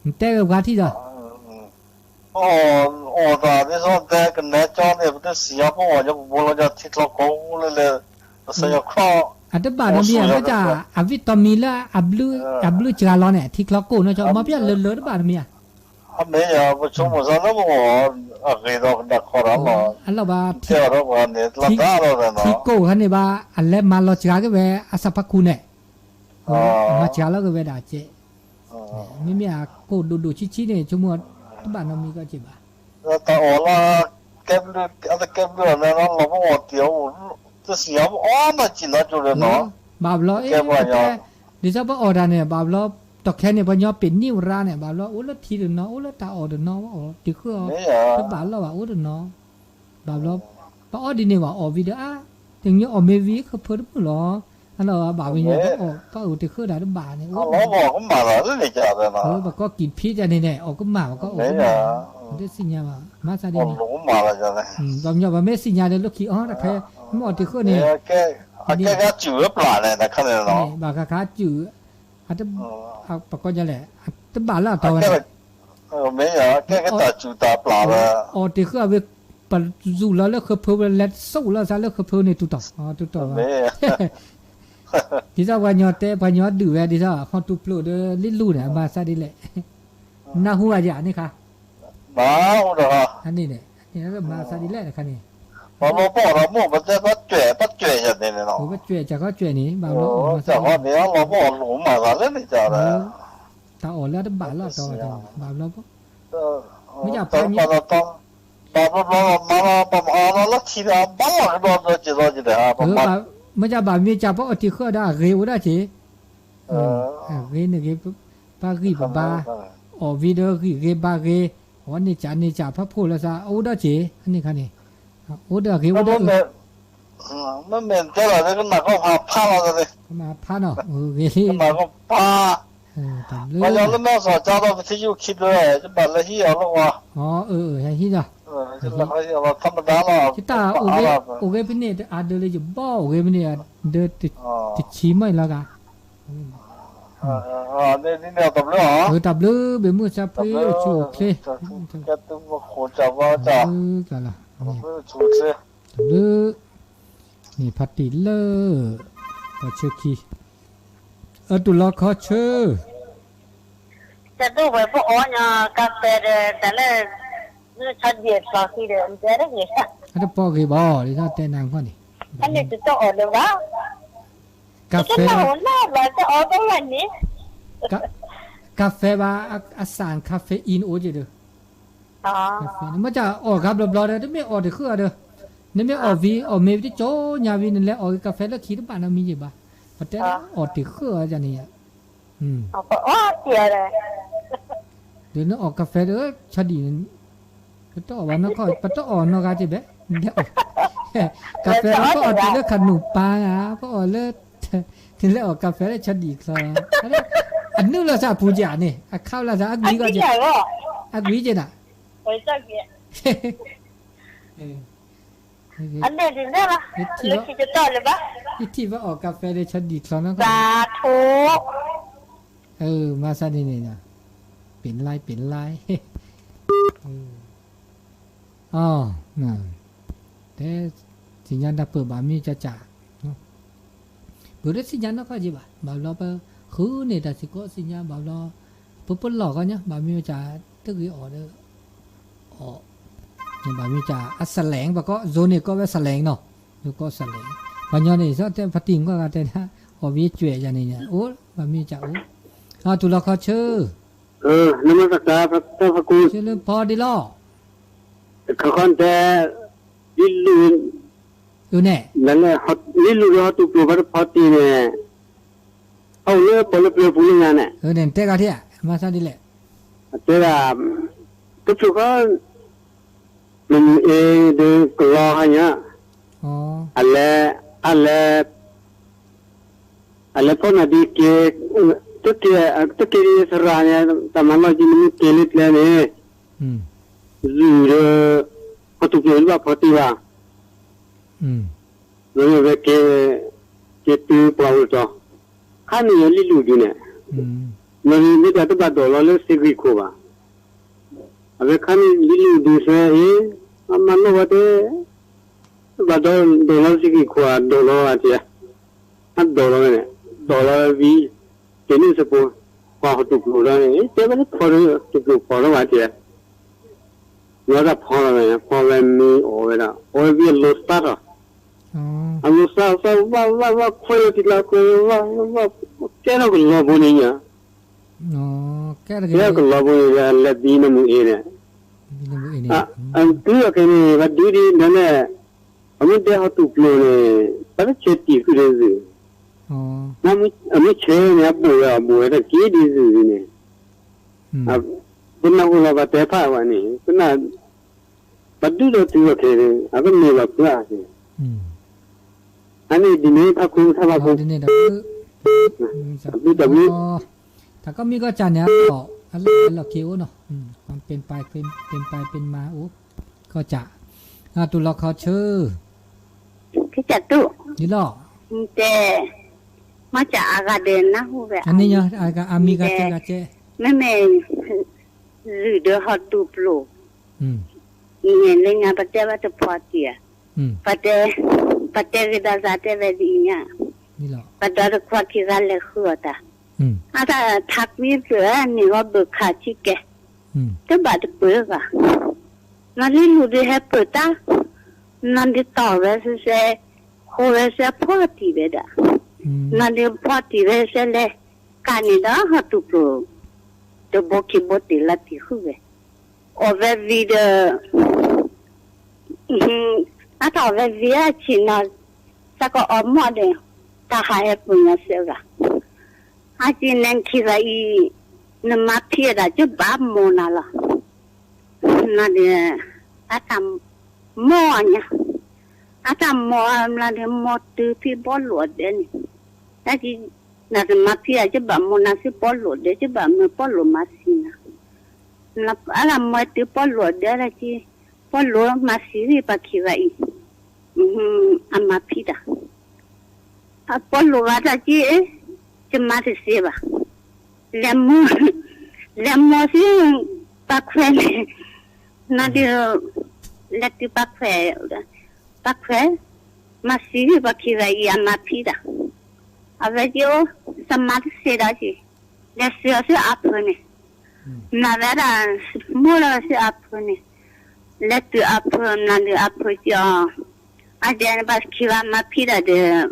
နတဲဝဲပှၤထံၣ်ဒီး ပအီၣ်တၢ်ဒ်သိးတဲကနဲကၠီန့ၣ် ပတစံၣ်ညါ ပအီၣ်ညီပဘိလီၤညီထံချီကိးလၢလဲၤ ပဆၢညီခီၣ်, အတဘၣ်နီတမံၤဧါ မ့ၢ်တၢ် အ vitamin လၢ အဘျုးစှၤလီၤန့ၣ် ထံချီကိးနီၤ မ့ၢ်ဖဲလၢလၢတဘၣ်တမံၤဧါ, အမ့ၢ်ယၤ ပဆိကမိၣ်သးလၢပအီၣ် အဂ့ၤဒီးကနၣ်ခီဒီးလီၤ, အလီၢ်ဘၣ် တဲအီၤဒီးပှၤန့ၣ် လၢတၢ်လီၤဒီးနီၤ ထံကိးခါန့ၣ်ဘၣ် အလဲၤမၤလီၤစှၤက့ၤဝဲ အစၢဖးခူန့ၣ် မၤစှၤလီၤက့ၤဝဲဒၣ်ကဲ, မ့မ့ၢ်အကိၢ်ဒိၣ်ဒိၣ်ဆံးဆံးန့ၣ် ဆိကမိၣ်တဘၣ်နီတမံၤကီးက့ဘၣ်, တၢ်အီၣ်လၢ ကဲဘျုး အတကဲဘျုးအီၤန့ၣ် လီၤပအီၣ်တ့ၢ်အအိၣ် တစံၣ်အီၤ ပအီၣ်မးစံၣ်နီၤကၠိဒီးနီၤ, ဘၣ်ဘျီအ့ၣ် ဒ်သိးပအီၣ်တၢ်န့ၣ် ဘၣ်ဘျီ တီၢ်ခဲန့ၣ် ပှၤညီပ့းနံၣ်ဝရါန့ၣ် ဘၣ်ဘျီအိၣ်လၢထံတနီၤ အိၣ်လၢတၢ်အီၣ်တနီၤ အီၣ်တံာ်ဃုာ်အီၤ တဘၣ်လီၢ်ဘၣ်အိၣ်တနီၤ ဘၣ်ဘျီ ပအီၣ်ဒ်န့ၣ်ဘၣ် အီၣ်ဝံၤဒီးအါ တညီအီၣ်မ့ၢ်ဝံၤခဖၢတမုာ်လီၤ အနီၢ်ဘၣ်ဝံၤန့ၣ် ပအီၣ်တံာ်ဃုာ်ဒၣ်တဘၣ်န့ၣ် အိၣ် ပကီၢ်ကံၣ်ဖံးတၢ်န့ၣ်န့ၣ် အီၣ်ကမၣ် ပကအီၣ်ကမၣ် ပတသ့ၣ်ညါဘၣ် မၤသးဒ်န့ၣ် ပှၤကညီပှၤမ့ၢ်သ့ၣ်ညါဒီးလၢခံအီၤတခါ မ့ၢ်အီၣ်တံာ်ဃုာ်န့ၣ် ဘၣ်ခါခါစုၣ် ပကီၢ်လဲၣ် တဘၣ်လၢအတီၤဝဲန့ၣ် အီၣ်တံာ်ဃုာ်အဝဲ ပစူၢ်လီၤလၢခဖၢဝဲ လဲၤစိာ်လီၤသးလၢခဖၢန့ၣ် တူၢ်တီၢ် တူၢ်တီၢ်ဘၣ် ဒ်သိးပှၤညီတဲ ပှၤညီဒုးဝဲ ဒ်သိး ဟီၣ်တူၢ်ပျိၢ်ဒီးလံလူၢ်န့ၣ် အမၤသးဒ်လဲၣ် နၢ်ဟူဘၣ်ယၤန့ၣ်ခါ န့ၣ် မၤသးဒ်လဲၣ်တခါန့ၣ် ပှၤဘၣ်ပအီၣ်ဒီးမိၢ် ပတဲဘၣ်ကွဲး ဘၣ်ကွဲးယၤန့ၣ်န့ၣ်လီၤ ပကွဲးကွဲးကွဲးန့ၣ် ဘၣ်ဘျီ တၢ်အီၣ်လၢအတဘၣ်လၢအတီၤဘၣ် ဘၣ်ဘျီ မ့ၢ်ယၤပှၤ ဘၣ်မၤလီၤ ဘၣ်မၤအီၤလီၤလၢထံဒီး ဘၣ်လီၤကဒီးဒီးက့ၤဒီးက့ၤဒီး မ့ၢ်ယၤဘၣ်မ့ၢ်ကၢ်ပအီၣ်တံာ်ဃုာ်ဒီးအဂ့ၤအိၣ်ဒၣ်က့ၤ အဂ့ၤန့ၣ်ဂ့ၤ ပဂံၢ်ပဘါ အီၣ်ဝံၤဒီးဂံၢ်ဂ့ၤဘါဂ့ၤ အီၣ်န့ၢ်ကၢ်န့ၢ်ကၢ်ဖးဖှိၣ်လီၤသး အိၣ်ဒၣ်က့ၤ အန့ၣ်ခါန့ၣ် အိၣ်ဒီးအဂ့ၤအိၣ်ဒီး မ့မ့ၢ်တဲလီၤလၢကနၣ်ကီၢ်ဖးဖးလီၤသးန့ၣ် ကမၤဖးနီၤ ဂ့ၤလံ ကမၤကီၢ်ဖး ပှၤညီလၢမ့ၢ်စီၤကၢ်ဒီးပထံယူၢ်ခံဘျီ ယဘၣ်လၢဟံၣ်အီၤလၢဝဲ ဟံၣ်ဒီး ထီမဒါလီၤ ယတၢ်အိၣ်ဂ့ၤဖဲန့ၣ် အဒၢးလၢယဘီအိၣ်ဂ့ၤဖဲန့ၣ် ဒၢးတဆံမီၢ်အံၤလီၤဂၤ တၢ်ဘျုး တၢ်ဘျုး ဘ့ၣ်မုၢ်ဆါဖှံအိၣ်ဆူၣ်အိၣ်ချ့ တၢ်ဘျုး န့ၣ်ဖါတံၢ်လၢ ပှၤဆၢခံ အတူၢ်လီၤခီဆၢ တဒိၣ်ဝဲပအီၣ်ညီ ကါဖဲဒီး တၢ်လၢ ဆီဒံၣ်အချီခံဒီး မတဲတဂ့ၤ အတပီၢ်ဂ့ၤဘၣ် ဒ်သိးတဲနၤခီန့ၣ် အန့ၣ်တတအီၣ်လၢၤဘၣ် ကါဖဲ တလၢ်အိၣ်လၢဘၣ် တအီၣ်ဘၣ်ဝဲန့ၣ် ကါဖဲဘၣ် အစၣ် caffeine အိၣ်က့ၤဒီး မ့ၢ်တၢ်အီၣ်ဂၤဘျီဘျီဒီး တမ့ၢ်အီၣ်တံာ်ဃုာ်အီၤဒီး နမ့ၢ်အီၣ်ဝံၤ အီၣ်မ့ၢ်တကၠီညါဝံၤ နလဲၤအီၣ်ဂ့ၤကါဖဲလၢခံတဘၣ်နီတမံၤယံၤဘၣ် ပတဲအီၣ်တံာ်ဃုာ်အီၤန့ၣ် ဒီးနအီၣ်ကါဖဲဒီး ဆီဒံၣ် ပတအီၣ်ဘၣ်နီၢ်ခီ ပတအီၣ်နီၢ်ဂၤက့ၤဘၣ် ကါဖဲလၢပအီၣ်တုၤလၢခးနူၢ်ပၢ်ဂၤ ပအီၣ်လၢ နလဲၤအီၣ်ကါဖဲလၢဆီဒံၣ်ချီ အနုာ်လီၤသးအပူၤက့ၤန့ၣ် အခါဝဲလၢသးအဂံၢ်ကီက့ၤ အဂံၢ်က့ၤနၤ ယထံၣ်ဘၣ်အီၣ်ကါဖဲလၢဆီဒံၣ်ချီနီၢ်ခီ မၤသးဒ်န့ၣ် ပ့ၤလါပ့ၤလါ တဲ သ့ၣ်ညါတၢ်ပၢၢ်ဘၣ်မ့ၢ်ကၢ်ကၢ် ပှၤတသ့ၣ်ညါနီၢ်ခီက့ၤဘၣ် ဘၣ်ဘျီပဃုန့ၢ်တၢ်စ့ၢ်ကီးသ့ၣ်ညါဘၣ်ဘျီ ပပလီၢ်ခီညါ ဘၣ်မ့ၢ်ကၢ်တဂ့ၤအီၣ်ဒီး အီၣ် ဘၣ်မ့ၢ်ကၢ်အ slang ပှၤကိး zone န့ၣ်ကိးဝဲ slang နီၤ ယကိး slang ပှၤညီန့ၣ် သးတဲဖါတံၢ်ကွၢ်ဂၤတဲဒၣ် အီၣ်ဝံၤကွဲးယၤန့ၣ် အိၣ် ဘၣ်မ့ၢ်ကၢ်အိၣ် အတူၢ်လီၤခီဆၢ နမ့ၢ်သကိး တၢ်ဖကူ ဆၢလၢဖီဒ့လီၤ ခီခီတဲ လံလူၢ် န့ၣ် လံလူၢ်ဒီးဟီၣ်တူၢ်ပျိၢ်ဘၣ်တဖီတံၢ်န့ၣ် ဟီၣ်လၢပီၣ်လၢပျၢၤပူၤလၢညါန့ၣ် တဲဂၤထံၣ် မၤသးဒ်လဲၣ် တဲဒၣ် တဖျိခီ နမ့ၢ်အ့ၣ်ဒီးကလီဟါညါ အလဲၤ အလဲၤ အလဲၤဖီနၤဒ်က့ၤ တက့ၤ တက့ၤဒ်သရၣ်န့ၣ် တၢ်မၤလီၢ်က့ၤနမ့ၢ်က့ၤလၢကျဲန့ၣ် ယုၢ်ဒီး ဟီၣ်တူၢ်ပျိၢ်တဘၣ်ဖီတံၢ်ဘၣ် လီၤန့ၣ်ဝဲက့ၤ က့ၤတုၤပှၤအိၣ်တီၤ ခါန့ၣ်ယလံလူၢ်ဒုးန့ၣ် လီၤန့ၣ်မ့ၢ်တၢ်တဘၣ်ဒိးလီၤလၢသ့ၣ်ဂံၢ်ခိၣ်ဘၣ် အဝဲခါန့ၣ်လံလူၢ်ဒုးသၢအံၤ အမၤနီၣ်ဝဲတဲ ဘၣ်ဒိးလီၤသ့ၣ်ဂံၢ်ခိၣ်အဒိးလီၤဝဲတံၢ် အဒိးလီၤဝဲန့ၣ် ဒိးလီၤဝဲဝံၤ က့ၤနုာ်စပူၤ ပှၤဟီၣ်တူၢ်ပျိၢ်လီၤန့ၣ် တဲဝဲလၢဖီဒီး တူၢ်ပျိၢ်ဖီလီၤဝဲတံၢ် လီၤတၢ်ဖီလီၤဝဲ ဖီဝဲမ့ၢ်အီၣ်ဝဲဒၣ် အီၣ်ဝဲဝံၤအလိၤသၣ်ထီၣ် အလိၤသၣ်သၣ်ဝၣ်ဝၣ်ဝၣ်ခွဲးလီၤတံၢ်ကျါခွဲးဝၣ်ဝၣ် ကဲထီၣ်ကလီၤဘိန့ၣ်ညါ ကဲထီၣ်ကလီၤဘိန့ၣ် လဲၤဘံနမုၢ်အ့ၣ်န့ၣ် အဒုအကဲန့ၣ် ပှၤဒုဒ်န့ၣ်လဲၣ် ပမ့ၢ်တဲဟီၣ်တူၢ်ပျိၢ်န့ၣ် ပတဆဲးတံၢ်ဃုာ်ဒီးသုး အမုၢ်ဆ့န့ၣ် အဘူးဝဲအဘူးဝဲတက့ၢ်ဒ်သုးန့ၣ်, ပနၢ်ဟူလီၤပှၤတဲဖးဝဲန့ၣ်, ပနၢ်, ပဒုၣ်ဒီးတုၤလီၤခဲန့ၣ် အကမ့ၢ်လီၤဖုးဧါ, အန့ၣ်ဒ်န့ၣ် ဖးခူဖးခူ, တၢ်ဘျုးတၢ်ဘျုး, တၢ်ကီမံကီၢ်စၢ်န့ၣ် အလီၢ်က့အိၣ်နီၤ, ပပ့မးအိၣ်, ကီၢ်စၢ်, တူၢ်လီၤခီဆၢ, ဒ်လီၤ, တဲ, မ့ၢ်စၢ်အဂၤဒီးနၢ်ဟူဝဲ, အမံၤဂၤတဲဂၤကဲ, မ့မ့ၢ်, လုၢ်ဒီးဟီၣ်တူၢ်ပျိာ်, န့ၣ်လၢညါ ပတဲဝဲတဖီတံၢ်ဧါ, ပတဲ, ပတဲဂ့ၤဒီးသးတဲဝဲဒ်အံၤညါ, ပဒီတခွါခံဂၤလဲၤဃုအီၣ်တၢ်, အတၢ်ထးကွံဖျၢၣ်န့ၣ်ဂီၢ်ဘၣ်ခးဆံကဲ, တဘၣ်တပၢၤဘၣ်, နဒုးလူၤဒုးဟဲပၢၤတၢ်, နဒုးတီၢ်ဝဲစဲစဲ, ဃိဝဲစဲဖီတံၢ်ဝဲဒၣ်, နဒုးဖီတံၢ်ဝဲစဲလဲၣ်, ကးန့ၣ်ဒီးဟီၣ်တူၢ်ပျိာ်, တဘိခံဘိတ့ၢ်လီၤတံၢ်ဃုဝဲ, အီၣ်ဝဲဝံၤဒီး အတၢ်အီၣ်ဝဲဝံၤအဆံးနီၤ, စးကအီၣ်မီၢ်ဒီး, တၢ်ဟးဟဲပူၤညီစဲဂၤ, အက့ၤနဲခံဂၤအံၤ, နမါဖံးအတၢ်ကဘၣ်မိၢ်နၤလီၤ, နဒီး, အတၢ်, မိၢ်ညါ, အတၢ်မိၢ်အမျးဒီးမိၢ်တုၤဖံးဘီလိာ်အဒဲန့ၣ်, တၢ်က့ၤ, နတမါဖံးအကဘၣ်မိၢ်နၤဆူဘီလိာ်ဒဲ ကဘၣ်မၢဘီလိာ်မၤဆံးနၤ အလၢမၢတုၤဘီလိာ်ဒဲလၢက့, ဘီလိာ်မၤဆံးဂ့ၤပှၤခံဂၤအံၤ, အမါဖံးတၢ်, ဘီလိာ်ဂၤတၢ်က့, ယမၤတသ့ဘၣ်, လဲၤမၢ, လဲၤမၢဆူ, ပၢ်ခွဲးန့ၣ်, နဒီး, လဲၤတုၤပၢ်ခွဲး, ပၢ်ခွဲး, မၤဆံးဂ့ၤပှၤခံဂၤအံၤအမါဖံးတၢ်, အဝဲက့အိၣ်, သမါတသ့ဒီးက့, လဲၤစၢၤအီၤဆူအဖၢန့ၣ်, မၤဝဲဒၣ်, မၢလီၤဆူအဖၢန့ၣ်, လဲၤတုၤအဖၢမၤဒီးအဖၢက့အီၤ, အဒဲန့ၣ်ပှၤခံဂၤမၤဖံးတၢ်ဒီး,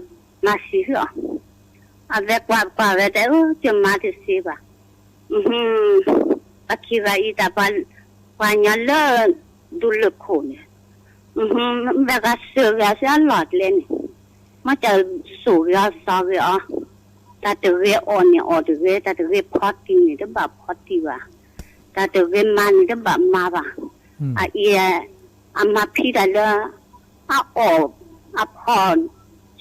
မၤဆံးဂ့ၤအီၤ, အဝဲကွၢ်ကွၢ်ဝဲတဲအၢ ယမၤတသ့ဘၣ်, ပှၤခံဂၤအံၤတၢ်ပှၤ, ပှၤညီလၢ, ဒူလၢၢ်ခိၣ်န့ၣ်, မ့ၢ်ဂၤစၢၤဂ့ၤဆူအလီၢ်ကျဲန့ၣ်, မ့ၢ်တၢ်စိာ်ဂ့ၤအီၤစီၤဂ့ၤအီၤ, တၢ်တဂ့ၤအီၣ်န့ၣ်အီၣ်တဂ့ၤ တၢ်တဂ့ၤဖီတံၢ်န့ၣ်တဘၣ်ဖီတံၢ်ဘၣ်, တၢ်တဂ့ၤမၤန့ၣ်တဘၣ်မၤဘၣ်, အအံၤ, အမၤဖံးတၢ်လၢ, အအီၣ်, အဖီ,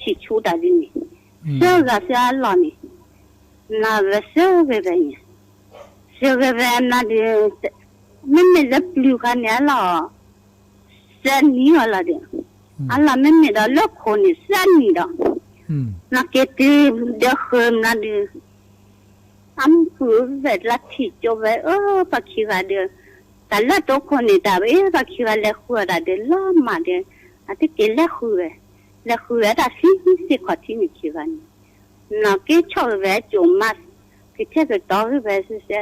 ဆံးဆူတၢ်ဒ်န့ၣ်, စၢၤဂ့ၤဆူအလီၢ်န့ၣ်, နဝဲစၢၤဂ့ၤဝဲန့ၣ်, စၢၤဂ့ၤဝဲနဒီး, မ့မ့ၢ်လၢပျုၤခါန့ၣ်အလီၢ်, စၢနံၤအီၤလီၤဒီး, အလီၢ်မ့မ့ၢ်ဒီးလၢခိၣ်န့ၣ်စၢနံၤဒီး, နက့ၤတုၤဒီးဃၢၤနဒီး အမုၢ်ဝဲလၢထံၣ်ကၠိဝဲအၢ ပှၤခံဂၤဒီး, တၢ်လၢတိခိၣ်န့ၣ်တၢ်အ့ ပှၤခံဂၤလဲၤဃုာ်အီၤတၢ်ဒီးလီၤမၢ်ဒီး, အတက့ၤလဲၤဃုာ်ဝဲ, လဲၤဃုာ်ဝဲတၢ်ဆံဆံခီၣ်ထံးန့ၣ်ခံဂၤန့ၣ်, နက့ၤဆီၣ်ဂ့ၤဝဲကၠိမး, ကထဲကတီၤဂ့ၤဝဲစဲစဲ,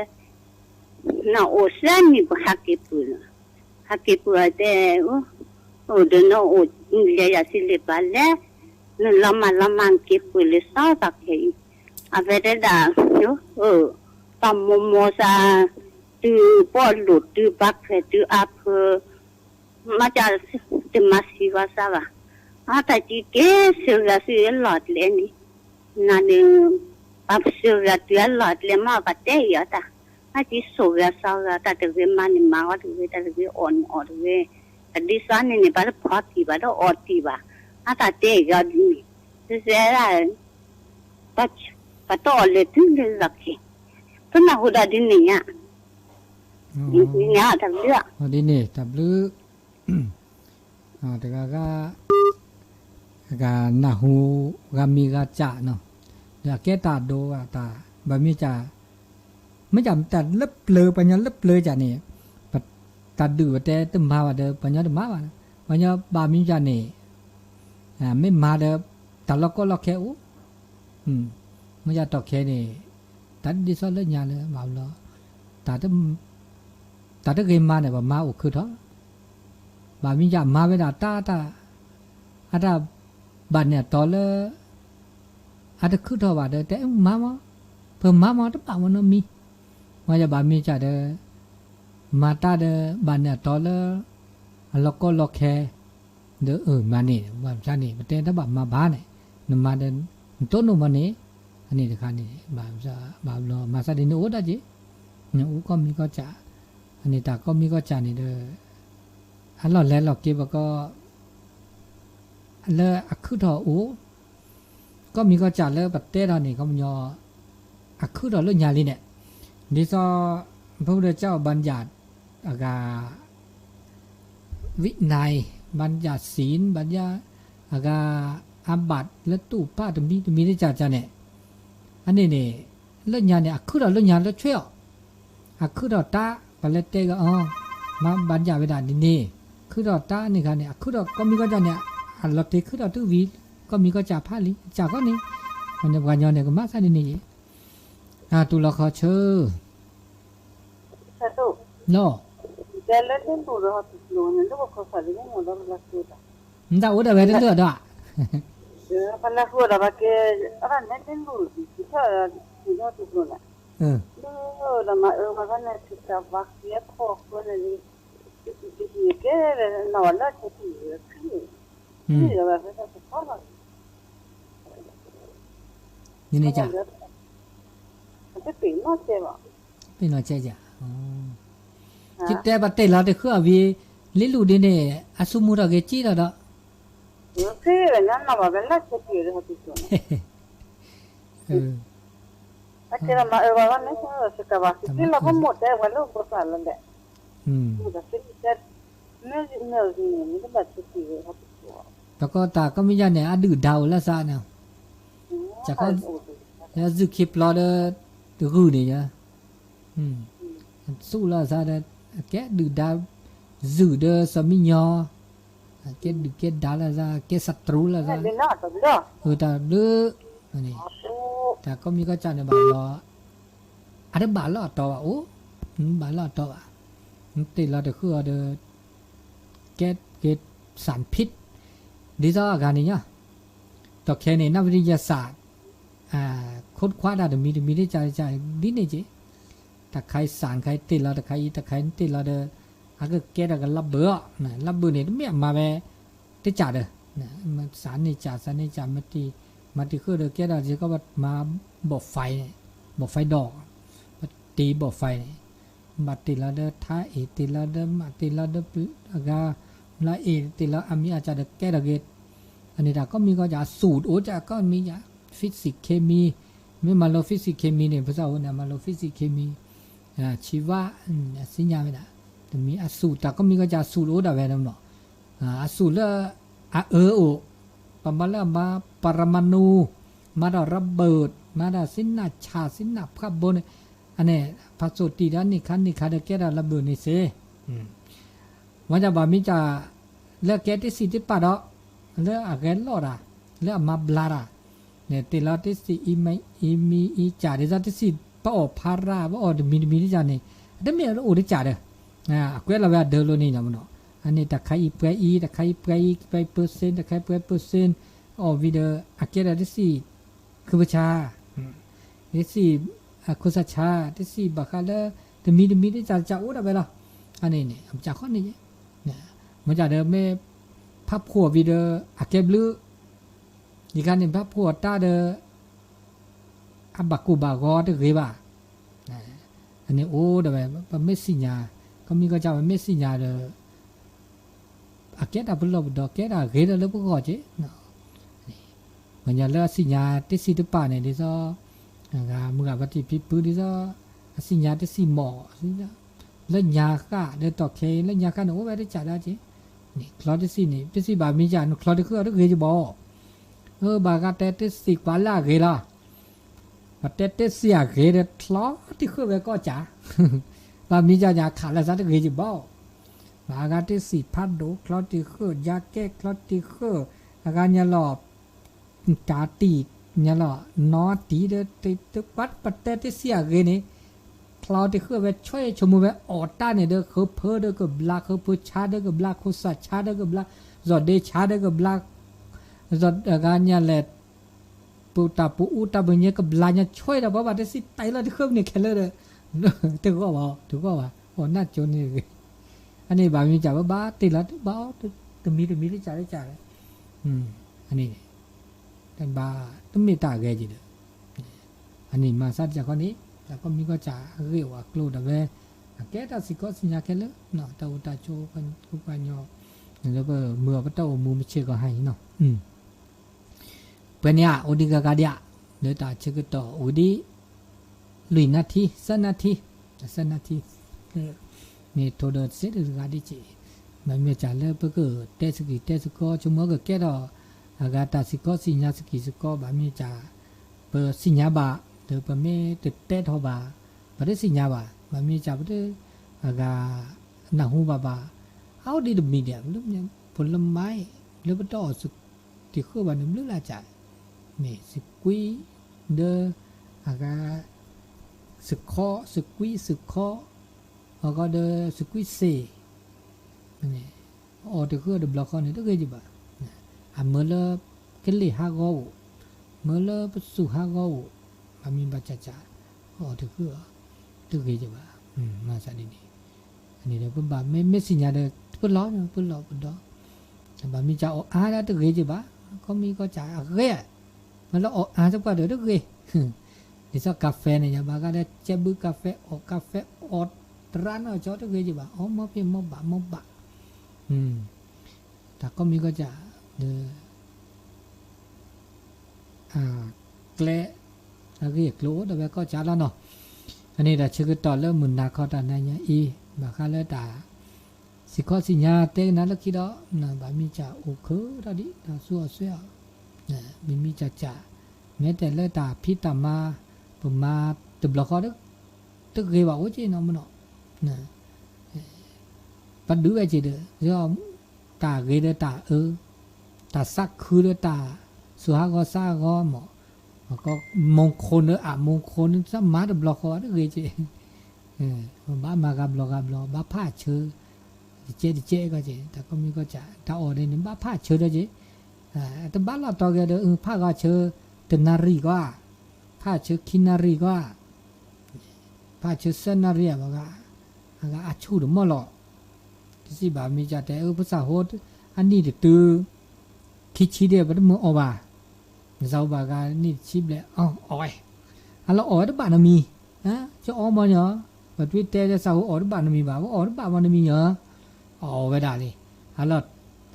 နအိၣ်စဲနံၣ်ပဟးက့ၤပှၢ်လီၤ, ဟးက့ၤပှၢ်အတဲ, အိၣ်ဒီးနအိၣ်လဲၤယၤစံးလံာ်ပာ်လဲၣ်, နလီၤမၢ်လီၤမၢ်က့ၤပှၢ်လၢစီၤပၤခဲအံၤ, အဝဲတဲဒၣ်, ပှၤမိၢ်မိၢ်စး, တုၤပီၣ်လိာ်တုၤပၢ်ခွဲးတုၤအါဖၢ, မ့ၢ်တမၤစံးဂီၤစၢ်ဘၣ်, အတၢ်က့ၤက့ၤစၢၤဂ့ၤဆူအလီၢ်ကျဲန့ၣ်, နန့ၣ်, ပှၤစၢၤဂ့ၤတုၤအလီၢ်ကျဲမ့ၢ်ပှၤတဲအံၤအီၤတၢ်, အက့ၤစိာ်ဂ့ၤစီဂ့ၤတၢ်တဂ့ၤမၤန့ၣ်မၤဂီၤတဂ့ၤ တၢ်တဂ့ၤအီၣ်န့ၣ်အီၣ်တဂ့ၤ, တဒ်သိးန့ၣ်န့ၣ် ပှၤတဖီတံၢ်ဘၣ်တအီၣ်တံၢ်ဘၣ်, အတၢ်တဲအံၤအီၤဒ်န့ၣ်, စဲစဲဒၣ် ပှၤတအီၣ်လဲၤတုၤလၢလီၢ်ခံ, ပနၢ်ဟူဒီးဒ်န့ၣ်ညါ, ဒ်န့ၣ်တၢ်ဘျုး, ဒ်န့ၣ်တၢ်ဘျုး, တဂၤဂၤ, ဂၤနၢ်ဟူ, ဂၤမံၤဂၤစၢ်နီၤ, ဒီးအကဲတၢ်ဒိးတၢ်, ဘၣ်မ့ၢ်စၢ်, မ့ၢ်စၢ်တၢ်လၢပျၢၤပှၤညီလၢပျၢၤစၢ်န့ၣ်, တၢ်ဒုးပတဲတမၤဘၣ်ဒီး ပှၤညီတမၤဘၣ်, ပှၤညီဘၣ်မ့ၢ်စၢ်န့ၣ်, မ့ၢ်မၤဒီး, တၢ်လီၤကီလီၤခဲအိၣ်, မ့ၢ်စၢ်တီၢ်ခဲန့ၣ်, တၢ်ဒ်သိးလၢညါလၢဘၣ်လီၤ, တၢ်တဂ့ၤမၤန့ၣ် ပမၤအိၣ်ခုၣ်ထီၣ်, ဘၣ်မ့ၢ်စၢ်မၤဝဲဒၣ်တၢ်တၢ်, အတၢ်, ဘၣ်န့ၢ်အတီၤလၢ, အတခုၣ်ထီၣ်ဘၣ်ဒီး တဲမၤမး, ပမၤမးတဘၣ်မနီတမံၤ, မ့ၢ်စၢ်ဘၣ်မ့ၢ်စၢ်ဒီး, မၤတၢ်ဒီး ဘၣ်န့ၢ်အတီၤလၢ, အလီၤကီလီၤခဲ, ဒီးအၢမၤန့ၣ် ဘၣ်မ့ၢ်စၢ်န့ၣ် ပတဲတဘၣ်မၤဘၣ်န့ၣ်, နမၤဒီး နတိၢ်နီၣ်မးန့ၣ်, အန့ၣ်တခါန့ၣ် ဘၣ်ဘျီမၤသးဒ်န့ၣ်အိၣ်ဒၣ်က့ၤ, နအိၣ်ကီၢ်မံကီၢ်စး, အန့ၣ်တၢ်ကီၢ်မံကီၢ်စးန့ၣ်ဒီး အလီၢ်လဲၤလီၢ်က့ၤပကီၢ် လၢအခုၣ်ထီၣ်အိၣ်, ကီၢ်မံကီၢ်စးလၢပတဲထီၣ်န့ၣ် ခီပညီ အခုၣ်ထီၣ်လၢညါလံန့ၣ်, ဒ်သိး พระพุทธเจ้าบัญญัติ အဂၤ วินัย บัญญัติศีล บัญญัติ အဂၤ อาบัติ လၢတူၢ်ပာ်တမံၤတမံၤတကးကးန့ၣ်, အန့ၣ်န့ၣ် လၢညါန့ၣ် အခုၣ်ထီၣ်လၢညါလၢဆွဲအီၤ, အခုၣ်ထီၣ်တၢ် ပှၤလၢတဲဂ့ၤအီၤ, မၤ บัญญัติ ဝဲဒၣ်ဒ်န့ၣ်, ခုၣ်ထီၣ်တၢ်န့ၣ်ခါန့ၣ် အခုၣ်ထီၣ်ကီၢ်မံကီၢ်စးန့ၣ်, အလီၤတ့ၤခုၣ်ထီၣ်တုၤဝံၤ ကီၢ်မံကီၢ်စးဖးလံ, စးကီၢ်န့ၣ်, ပှၤညီန့ၣ် ကမၤသးဒ်န့ၣ်ယဲ, တူၢ်လီၤခီဆၢ လီၤ, မတၤအိၣ်ဒၣ်ဝဲတလၢာ်ဒီး, မတၤအိၣ်ဒၣ်ဝဲတလၢာ်ဒီး, နန့ၣ်, ပ့ၤနီၣ်ကဲ, ယတဲပှၤတ့ၢ်လီၤတဃုအီၤဝံၤ, လ့လူၢ်ဒ်န့ၣ် အသူၣ်မူထီၣ်က့ၤက့ဒီးဒီး, ပကီၢ်တၢ်ကီၢ်မံယါန့ၣ် အဒုၣ်ဒါအိၣ်လၢသးန့ၣ်, ကီၢ်, လၢအစုၣ်ခံပျီဒီး, တဂုၢ်န့ၣ်ယါ, သူၣ်လၢသးဒီး, ကဲဒုၣ်ဒါ, စုၣ်ဒီးစီၤမံညီ, ကဲဒုၣ်ကဲဒါလၢသး ကဲသတြူလၢသး, တၢ်ဘျုး, တၢ်ကီၢ်မံကီၢ်စဲၣ်န့ၣ်ဘၣ်လီၤ, အတဘၣ်လၢအတီဘၣ်အိၣ်, ဘၣ်လၢအတီဘၣ်, တ့ၢ်လီၤတဃုအီၤဒီး, ကဲက့ၤ สารพิษ, ဒ်သိးအဂၤန့ၣ်ညါ, ဒီးခဲန့ၣ် นักวิทยาศาสตร์ ခိၣ်ခွါတၢ်တမံၤတမံၤတကးကး ဒ်န့ၣ်က့ၤ, တၢ်ခါအံၤ สาร ခါအံၤတ့ၢ်လီၤ တခါအံၤ တခါအံၤတ့ၢ်လီၤဒီး, အကကဲထီၣ်ကလါဘၢၣ်အီၤ, လါဘၢၣ်န့ၣ် တမ့ၢ်အမၤဝဲ တကးဒီး, စးန့ၢ်ကး စးန့ၢ်ကး မၤတံၤ, မၤတံၤဃုာ်ဒီးကဲထီၣ်စ့ၢ်ကီး ပမၤဘီၣ်ဖဲန့ၣ်, ဘီၣ်ဖဲဒီး, ပတ့ၢ်ဘီၣ်ဖဲန့ၣ်, ဘၣ်တ့ၢ်လီၤဒီးထါအ့ၣ် တ့ၢ်လီၤဒီးမး တ့ၢ်လီၤဒီးအဂၤ, ဘျါအ့ၣ် တ့ၢ်လီၤအမံၤအကးဒီးကဲထီၣ်က့ၤ, အန့ၣ်တၢ်ကီၢ်မံကီၢ်စဲၣ် အ สูตร အိၣ်ကီၢ်မံကီၢ်စဲၣ် physics chemistry, မ့ၢ်မၤလိ physics chemistry န့ၣ် ပစံးဝဲန့ၣ် မၤလိ physics chemistry, ชีวะ, သ့ၣ်ညါဝဲဒၣ်, တမံၤအ สูตร တၢ်ကီၢ်မံကီၢ်စဲၣ် အ สูตร အိၣ်ဒၣ်ဝဲန့ၣ်, အ สูตร လၢအအၢအိၣ်, ပမၤလၢအမၤ ปรมาณู, မၤဒီး ระเบิด, မၤဒီး သ့ၣ်နၢ်ဆၣ် သ့ၣ်နၢ်ဖှးဘိန့ၣ်, အန့ၣ် ဖးစိၣ်တံၢ်ဒီးနံၣ်ခါနံၣ်ခါဒီးကဲထီၣ် ระเบิด န့ၣ်စ့ၢ် မ့ၢ်ဘၣ်မ့ၢ်ကၢ်, လၢကဲတ့ၢ်စံၣ်တ့ၢ်ပာ်ဒီး, လၢအဂဲၤလိာ်တၢ်, လၢအမၤဘျါတၢ်, န့ၣ်တ့ၢ်လီၤတ့ၢ်စံၣ်အံၤမံၤအံၤကၢ် ဒ်သိးတ့ၢ်စံၣ်ပအီၣ်ဖးရၣ် ပအီၣ်တမံၤတမံၤတကးန့ၣ်, တမ့ၢ်အအိၣ်တကးဒီး, အကွဲးလီၤဝဲအဒၢးလိၤန့ၣ်လီၤမနီၤ, အန့ၣ်တၢ်ခါအံၤပှဲၤအံၤ တၢ်ခါအံၤပှဲၤအံၤ ပှဲၤ percent တၢ်ခါအံၤပှဲၤ percent, အီၣ်ဝံၤဒီး အကဲထီၣ်တ့ၢ်စံၣ် ခုပဆါ တ့ၢ်စံၣ် ခိၣ်စၢ်ဆါ တ့ၢ်စံၣ်ဘၣ်ဃးလၢ တမံၤတမံၤတကးကးအိၣ်ဒၣ်ဝဲလီၤ, အန့ၣ်န့ၣ် အကးခီန့ၣ်, မ့ၢ်ကၢ်ဒီးမ့ၢ် ဖးဖှိၣ်ဝံၤဒီး အကဲဘျုး, ယခါန့ၣ် ဖးဖှိၣ်အတၢ်ဒီး အဘၣ်ကိၢ်ဘၣ်ဂီၤတဂ့ၤဘၣ်, အန့ၣ်အိၣ်ဒၣ်ဝဲ ပမ့ၢ်သ့ၣ်ညါ, ကီၢ်မံကီၢ်စဲၣ် ပမ့ၢ်သ့ၣ်ညါဒီး အကဲတၢ်ပလီၢ်ပဒီး ကဲတၢ်ဂ့ၤဒီးလၢပဂီၢ်က့ၤ, မ့ၢ်ညီလၢအသ့ၣ်ညါတ့ၢ်စံၣ်တပာ်န့ၣ် ဒ်သိး ဂၤမုၢ်ဂၤပှၤတံၢ်ဖံဖုဒ်သိး အသ့ၣ်ညါတ့ၢ်စံၣ်မီၢ် လၢညါဃၣ်ဒီးတီၢ်ခဲအံၤ လၢညါဃၣ်န့ၣ် အိၣ်ဝဲတကးဒၣ်က့ၤ, န့ၣ်ချီတ့ၢ်စံၣ်န့ၣ် တ့ၢ်စံၣ်ဘၣ်မံၤကၢ် နချီတ့ၢ်ဃုာ်အီၤတဂ့ၤကဘီ, အၢ ဘၣ်ဂၤတဲတ့ၢ်စံၣ်ကွၢ်လၢအဂ့ၤလီၤ ပတဲတ့ၢ်စံၣ်အဂ့ၤဒီး ချီတ့ၢ်ဃုာ်ဝဲကီၢ်ကး, ဘၣ်မံၤကၢ်ညါခးလၢသးတဂ့ၤယဘီ, ဘၣ်အဂၤတ့ၢ်စံၣ်ဖးဒိၣ် ချီတ့ၢ်ဃုာ် ယါကဲ ချီတ့ၢ်ဃုာ် အဂၤညါလီၤ, တၢ်တံၢ်ညါလီၤ နီတံၢ်ဒီး တ့ၢ်ကွၢ်ပတဲတ့ၢ်စံၣ်အဂ့ၤန့ၣ်, ချီတ့ၢ်ဃုာ်ဝဲ ဆိဆိမိၣ်ဝဲ အီၣ်တၢ်န့ၣ်ဒီး ဃုဖၢဒီးကဘျါ ဃုဖၢဆါဒီးကဘျါ ခိၣ်စၢ်ဆါဒီးကဘျါ စီၤဒ့ဆါဒီးကဘျါ အဂၤညါလဲၣ် ပတၢ်ပူၤအူတၢ်ပညဲကဘျါညါ ဆွဲဒီးပှၤဘၣ်တ့ၢ်စံၣ်တၢ်အံၤလီၤတဃုာ်န့ၣ်ခဲလၢာ်ဒီး တဂီၢ်ဘၣ် တဂီၢ်ဘၣ် အီၣ်နၢ်ကၠိန့ၣ်ဂ့ၤ, အန့ၣ်ဘၣ်မံၤကၢ်ဘၣ်ဘၣ်တ့ၢ်လီၤဘၣ်အီၤ တမံၤတမံၤတကးတကးဒီး အန့ၣ် ဘၣ်တမ့ၢ်တၢ်အဂဲက့ၤဒီး အန့ၣ်မၤသးတခီန့ၣ် တၢ်ကီမံၤကီၢ်စဲၣ်အဂ့ၢ်အိၣ်အကျိၤဒီးဝဲ အကဲတၢ်စံၣ်ခီစံၣ်ညါခဲလၢာ် တၢ်အိၣ်တၢ်ဆိးပှၤကညီ လၢပမုာ်အီၤပတၢ်အိၣ်မူမုာ်ဆ့ၣ်ကီးဟါအံၤနီၤ ပှဲၤန့ၣ်ဧါ အိၣ်ဒံးဂၤဂၤဒံးဧါ လၢတၢ်ဆၢကတီၢ်အိၣ်ဒံး လွံၢ်နၣ်ထံ သၢနၣ်ထံ သၢနၣ်ထံ မ့ၢ်ထိးဒီးစ့တဂၤဒ်က့ၤ မ့မ့ၢ်စ့ၢ်လၢပကတဲစကံၤတဲစကီ ဆိကမိၣ်ကကဲထီၣ် အဂၤတၢ်စံၣ်ခီစံၣ်ညါစကံၤစကီ ဘၣ်မ့ၢ်စ့ၢ် ပသ့ၣ်ညါဘၣ် ဒီးပမ့ၢ်တတဲထီၣ်ဘၣ် ပတသ့ၣ်ညါဘၣ် ဘၣ်မ့ၢ်စ့ၢ်ပတ အဂၤ နၢ်ဟူဘၣ်ဘၣ် အအိၣ်ဒံးတမံၤဒံး လၢ ပလၢမါ လၢပတအီၣ် တံၤဃုာ်ဘၣ်န့ၣ်ဘျုးလၢ်ကၠး မ့ၢ်စကွံ ဒီး အဂၤ စခီ စကွံ စခီ အဂီၢ်ဒီး စကွံစ့ၣ် အီၣ်တံၤဃုာ်တဘျီဃီန့ၣ် တဂ့ၤကဘၣ် အမၢလၢ ကလ့ၢ်ဟးဂီၤအိၣ် မၢလၢပစူၢ်ဟးဂီၤအိၣ် ဘၣ်မံၤဘၣ်စၢ်စၢ် အီၣ်တံၤဃုာ် တဂ့ၤကဘၣ် မၤသးဒ်န့ၣ် အန့ၣ်ဒီးပဘၣ်မ့ၢ်မ့ၢ်သ့ၣ်ညါဒီး ပလီၢ် ပလီၢ်ပဒီ ဘၣ်မ့ၢ်စ့ၢ်အီၣ်အါဒၣ်တဂ့ၤကဘၣ် ကီမံၤကီၢ်စဲၣ်အဂ့ၤ မ့ၢ်လၢအီၣ်အါသပှၢ်ဒီးတဂ့ၤ ဒ်သိးကါဖဲန့ၣ် ယဘၣ်ဂၤဒီးကဲဘုကါဖဲအီၣ်ကါဖဲအီၣ်တရၣ်နီၢ်ကၠီတဂ့ၤကဘၣ် အီၣ်မီၢ်ဖ့ၣ်မီၢ်ဘၣ်မီၢ်ဘၣ် တၢ်ကီမံၤကီၢ်စဲၣ် ဒီး ကျဲ အဂ့ၢ်အကျိၤအိၣ်ဒီးဝဲကီၢ်စဲၣ်လီၤနီၤ အန့ၣ်ဒီးဆၢကတီၢ်လၢမုၢ်နၤခီတၢ်နၤညါအံၤ ဘၣ်ဃးလၢတၢ် စံၣ်ခီစံၣ်ညါတဲကနၤလၢခံဒီး ဘၣ်မ့ၢ်စ့ၢ်အိၣ်ခၢၣ်ထီၣ်ဒံး တၢ်သူအီၤစွဲအီၤ မ့မ့ၢ်စ့ၢ်စ့ၢ် မ့ၢ်တဲလၢတၢ်ဖံးတၢ်မၤ ပမၤတဘျီဃီ တဂ့ၤဘၣ်အိၣ်က့ၤနီၤမနီၤ ပဒုးဝဲက့ၤဒီး တၢ်ဂ့ၤဒီးတၢ်အၢ တၢ်သးခုဒီးတၢ်စူၢ်ဟးဂီၤသးဟးဂီၤမး မူခိၣ်န့ၣ်အမူခိၣ်န့ၣ် သးမၤတဘျီဃီတဂ့ၤက့ၤ ဘၣ်မၤဂၤဘျီဂၤဘျီ ဘၣ်ဖးဆၢ တကဲတကဲကီက့ၤ တၢ်ကီမံၤကီၢ်စဲၣ် တၢ်အီၣ်ဒ်န့ၣ် ဘၣ်ဖးဆၢဒီးက့ၤ တဘၣ်လီၤတီၤဂ့ၤဒီး ဖးဂၤဆၢ တနၣ်ရံၣ်ကီ ဖးဆၢခံနၣ်ရံၣ်ကီ ဖးဆၢသၢနၣ်ရံၣ်အဘၣ်ဂၤ အဂၤအဆူၣ်တမီၢ်လီၤ တစံးဘၣ်မ့ၢ်ကတဲ အၢ ပသးဟိ အနံၣ်တတုၤ ခံဆံဒဲး ပတမ့ၢ်အီၣ်ဘၣ် နသးဟိဘၣ်ဂၤနံၣ်တဆံဘျဲၣ် အီၣ်ဝဲ အလီၤအီၣ်ဝဲတဘၣ်နီတမံၤ ကအီၣ်မီၢ်ညီ ပတွံၢ်တဲလၢသးဟိအီၣ်တဘၣ်နီတမံၤဘၣ် ပအီၣ်တဘၣ်မီၢ်နီတမံၤညီ အီၣ်ဝဲဒၣ်လံ အလီၤ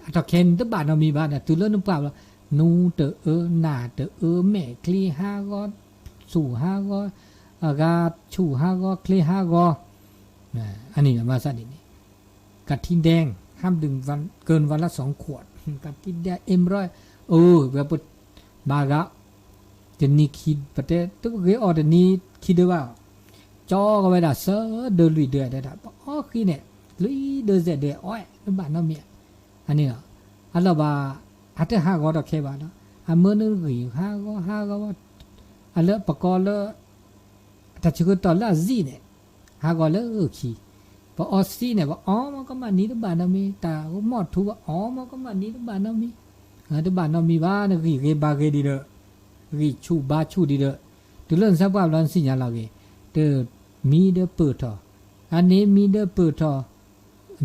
အထီၣ်ခဲန့ၣ်တဘၣ်နီတမံၤဘၣ် တုၤလၢနပှၢ်ဘျီ နူတအၢ နၢ်တအၢ မဲာ်ချံဟးဂီၤ ဆူၣ်ဟးဂီၤ အဂၤဆူၣ်ဟးဂီၤ ချံဟးဂီၤ အန့ၣ်မၤသးဒ်န့ၣ် กะทิแดง ห้ามดื่มวัน เกินวันละสองขวด กะทิแดง เอ็มร้อย เออ ဝဲပဘၣ်ဂၤ တနံၤခံ ပတဲ တဂ့ၤအီၣ်တနံၤခံဒၢဘၣ် ကၠီကဝဲဒၣ်သၢဒၢလွံၢ်ဒၢတဲဒၣ် ပအီၣ်ဃံန့ၣ် လွံၢ်ဒၢစဲးဒၢအီၣ် တဘၣ်နီတမံၤ အန့ၣ်လီၤ အလီၤဘၣ် အတဟးဂီၤထီၣ်ခဲဘၣ်လီၤ အမၢနဂံၢ်ဟးဂီၤဟးဂီၤ အလၢပကီလၢ တၢ်ဆၢကတီၢ်လၢအစံၣ်န့ၣ် ဟးဂီၤလၢအခံ ပအီစံၣ်န့ၣ် ပအီမီၢ်ကမၣ်နံၤတဘၣ်နီတမံၤ တၢ်မီၢ်ထူ ပအီမီၢ်ကမၣ်နံၤတဘၣ်နီတမံၤ တဘၣ်နီတမံၤဘၣ် နဂံၢ်ဂ့ၤဘါဂ့ၤဒံးဒီး ဂံၢ်ဆူၣ်ဘါဆူၣ်ဒံးဒီး တုၤလၢနသးပှၢ်ဘျီနသ့ၣ်ညါလီၤဂ့ၤ တမံၤဒီးပၢၢ်ထီၣ် အန့ၣ်မံၤဒီးပၢၢ်ထီၣ်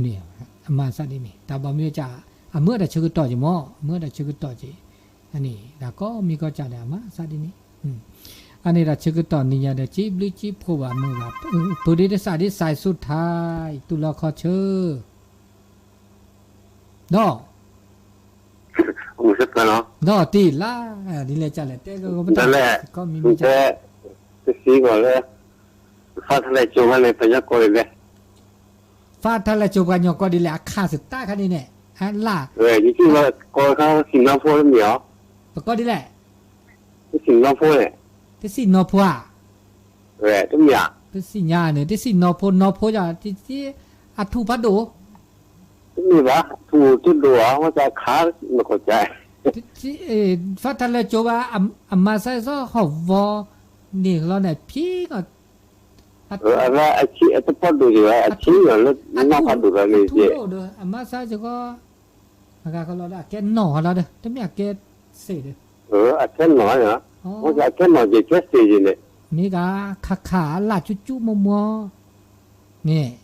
န့ၣ် အမၤသးဒ်န့ၣ် တၢ်ဘၣ်မ့ၢ်က အမၢတၢ်ဆၢကတီၢ်က့ၤမီၢ် အမၢတၢ်ဆၢကတီၢ်က့ၤ အန့ၣ် တၢ်ကီမံၤကီၢ်စဲၣ်ဒီးအမၤသးဒ်န့ၣ် အန့ၣ်တၢ်ဆၢကတီၢ်နံၤညါဒီး စံးဘျုးစံးဖှိၣ်ဘၣ်မုာ်ဘၣ် ပဒ့တစးဒ်စဲးစိထါ တူၢ်လီၤခီဆၢ ဒီး ဒီးတ့ၢ်လါ ဒ်လဲၣ်ကလဲၣ် တဲကပတၢ် ကီမံၤမံၤက တစံးကီးလၢ ဖးထါလဲၣ်ကၠိဖဲန့ၣ် ပှၤညီကိးဒ်လဲၣ် ဖးထါလဲၣ်ကၠိပှၤညီကိးဒ်လဲၣ် အခါစတၢ်ခါန့ၣ်န့ၣ် အလၢ ယက့ၤလီၤကိးခါ စံၣ်နီၤဖိတမ့ၢ်အီၤ ပကိးဒ်လဲၣ် တစံၣ်နီၤဖိန့ၣ် တစံၣ်နီၤဖိဧါ တမ့ၢ်ဧါ ပစံၣ်ညါန့ၣ် တစံၣ်နီၤဖိ နီၤဖိယၤ အထူၣ်ဖးဒိၣ် တမ့ၢ်ဘၣ် ထူၣ်တဒိၣ်ဧါ ဝဲတခါ နကိးကါ ဖးထါလဲၣ်ကၠိဘၣ် အမၤစၢၤစီဟီၣ်ဝီ န့ၣ်လီၤန့ၣ် ဖံကီၢ် အဝဲအဆံအတပီၢ်ဒိၣ်က့ၤဝဲ အဆံယီၤလၢနီၢ်ဖးဒိၣ်လီၤန့ၣ်က့ၤ အမၤစၢၤစ့ၢ်ကီး အဂၤကလီၤဒီး အကဲနီၢ်ဟီလီၤဒီး တမ့ၢ်အကဲစ့ၢ်ဒီး အကဲနီၢ်လီၤ အကဲနီၢ်က့ၤကဲစ့ၢ်က့ၤန့ၣ် မ့ၢ်ဂၤခါခါ အလၢ်ကၠူကၠူမီၢ်မီၢ် န့ၣ်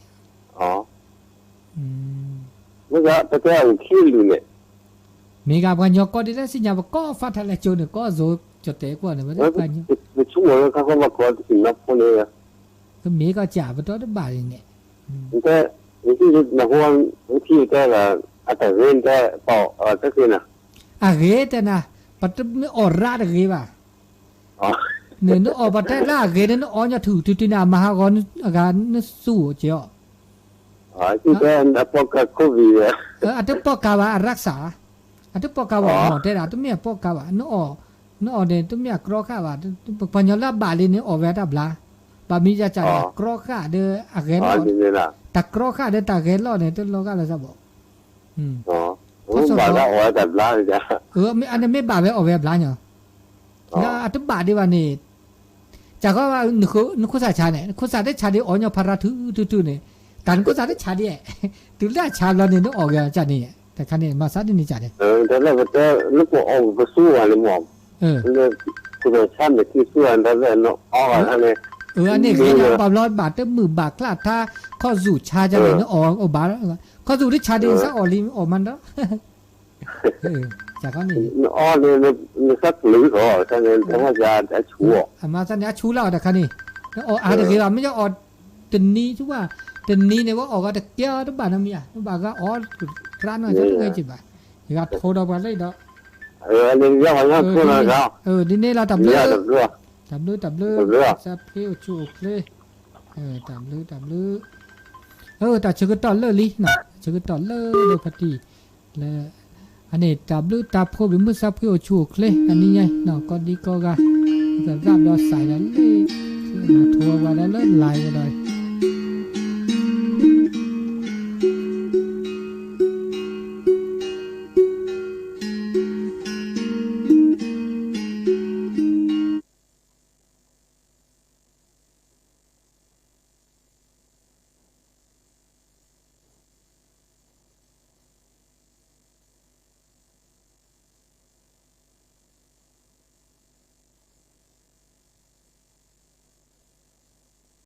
မ့ၢ်ဂၤ ပတဲအအိၣ်ခံလုာ်န့ၣ် မ့ၢ်ဂ့ၤပှၤညီကီၢ်ဒ်လဲၣ်စံၣ်ညါ ပကီၢ်ဖးထီလၢကၠိန့ၣ် ကီၢ်အစိၤကၠိၤတဲာ်ကွၢ်န့ၣ် ပဆိကမိၣ်လၢခါခီဘၣ်ကီတစံးနီဖိန့ၣ် ကမ့ၢ်ကီၢ်ကၠးပတီၢ်တဘၣ်န့ၣ် တဲ နထံၣ်နဟိထံၣ်တဲလၢ အတဂ့ၤတဲပီၣ်တသ့နၤ အဂ့ၤတဲနၤ ပတမ့ၢ်အီၣ်ရၣ်တဂ့ၤဘၣ် န့ၣ် နအီၣ်ပှၤတဲလၢအဂ့ၤန့ၣ် နအီၣ်ညီထူၣ်ထူၣ်ထူၣ်န့ၣ် အမၤဟးဂီၤအဂၤနစူၢ်အိၣ်က့ၤအီၤ အတပီၢ်ကါဘၣ် အရၢၣ်စး အတပီၢ်ကါဘၣ် မ့ၢ်တဲဒၣ် တမ့ၢ်အပီၢ်ကါဘၣ် နအီၣ်န့ၣ် တမ့ၢ်အကြီဃာ်ဘၣ် ပှၤညီလၢအဘၣ်လံန့ၣ် အီၣ်ဝဲတၢ်ဘျါ ဘၣ်မံၤယၤကၢ်န့ၣ် ကြီဃာ်ဒီးအဂဲၤလီၢ် တၢ်ကြီဃာ်ဒီးတၢ်ဂဲၤလီၢ်န့ၣ် တလီၤဂာ်လၢၤစၢ်ဘၣ် ဘၣ်လၢအီၣ်ဝဲတၢ်ဘျါ အန့ၣ်မ့ၢ်ဘၣ်ဝဲအီၣ်ဝဲအဘျါညီ လၢအတဘၣ်ဒံးဘၣ်န့ၣ် ကၢ်ဃီ နခိၣ်သးဆါန့ၣ် နခိၣ်သးတဆါဒံးအီၣ်ညီဖးရၣ်ထူၣ်ထူၣ်ထူၣ်န့ၣ် တၢ်နခိၣ်သးတဆါဒံး တုၤလၢအဆါဘျီန့ၣ် နအီၣ်ဂ့ၤကၢ်န့ၣ် တခါန့ၣ် မၤသးဒ်န့ၣ်ကၢ်န့ၣ် တၢ်လၢပတဲလၢပအီၣ်ပစူၢ်ဂၤန့ၣ်မ့ၢ် လၢခိၣ်သးဆါန့ၣ် ခံစူၢ်ဂၤတၢ်လၢနအီၣ်ဂၤန့ၣ် အန့ၣ်ဂ့ၤလီၤ ဘၣ်ဘျီဘၣ်တမုာ်ဘၣ်ကျၢ်ထါ ခီၣ်ဇူၣ်ဆါကၢ်န့ၣ် နအီၣ်အိၣ်ဘၣ် ခီၣ်ဇူၣ်တဆါဒံး နသးအီၣ်လံအီၣ်မးဒီး နအီၣ်န့ၣ် နသးပျုၤထီၣ် တၢ်န့ၣ် တၢ်မၤစၢ်အဆူၣ် အမၤသးန့ၣ် အဆူၣ်လၢအီၤတခါန့ၣ် နအီၣ်အါတဂ့ၤဘၣ် မ့ၢ်ယအီၣ်တနံၤဆူၣ်ဘၣ် တနံၤန့ၣ် ပှၤအီၣ်ဂၤတကဲအီၤတဘၣ်နီတမံၤဧါ နဘၣ်ဂၤအီၣ်တရၣ်နီၢ်ဆၢတဂ့ၤက့ၤဘၣ် ယဂၤထိးဒီးပှၤလၢအံၤဒီး ဒ်န့ၣ်လီၤ တၢ်ဘျုး တၢ်ဘျုး တၢ်ဘျုး သးဖှ့အိၣ်ဆူၣ်အိၣ်ချ့ တၢ်ဘျုး တၢ်ဘျုး တၢ်ဆၢကတီၢ်လၢာ်လံ တၢ်ဆၢကတီၢ်လၢာ်လၢဖါတံၢ် လၢ အန့ၣ် တၢ်ဘျုးတၢ်ဖှိၣ်ဘၣ်မုၢ်သးဖှ့အိၣ်ဆူၣ်အိၣ်ချ့ အနံၤညါ ကီၢ်ဒံကီၢ်ဂၤ ကရၣ်ဘျီစးဒီးလၢ ထိးဝဲဒၣ်လၢလၢ်ဒီး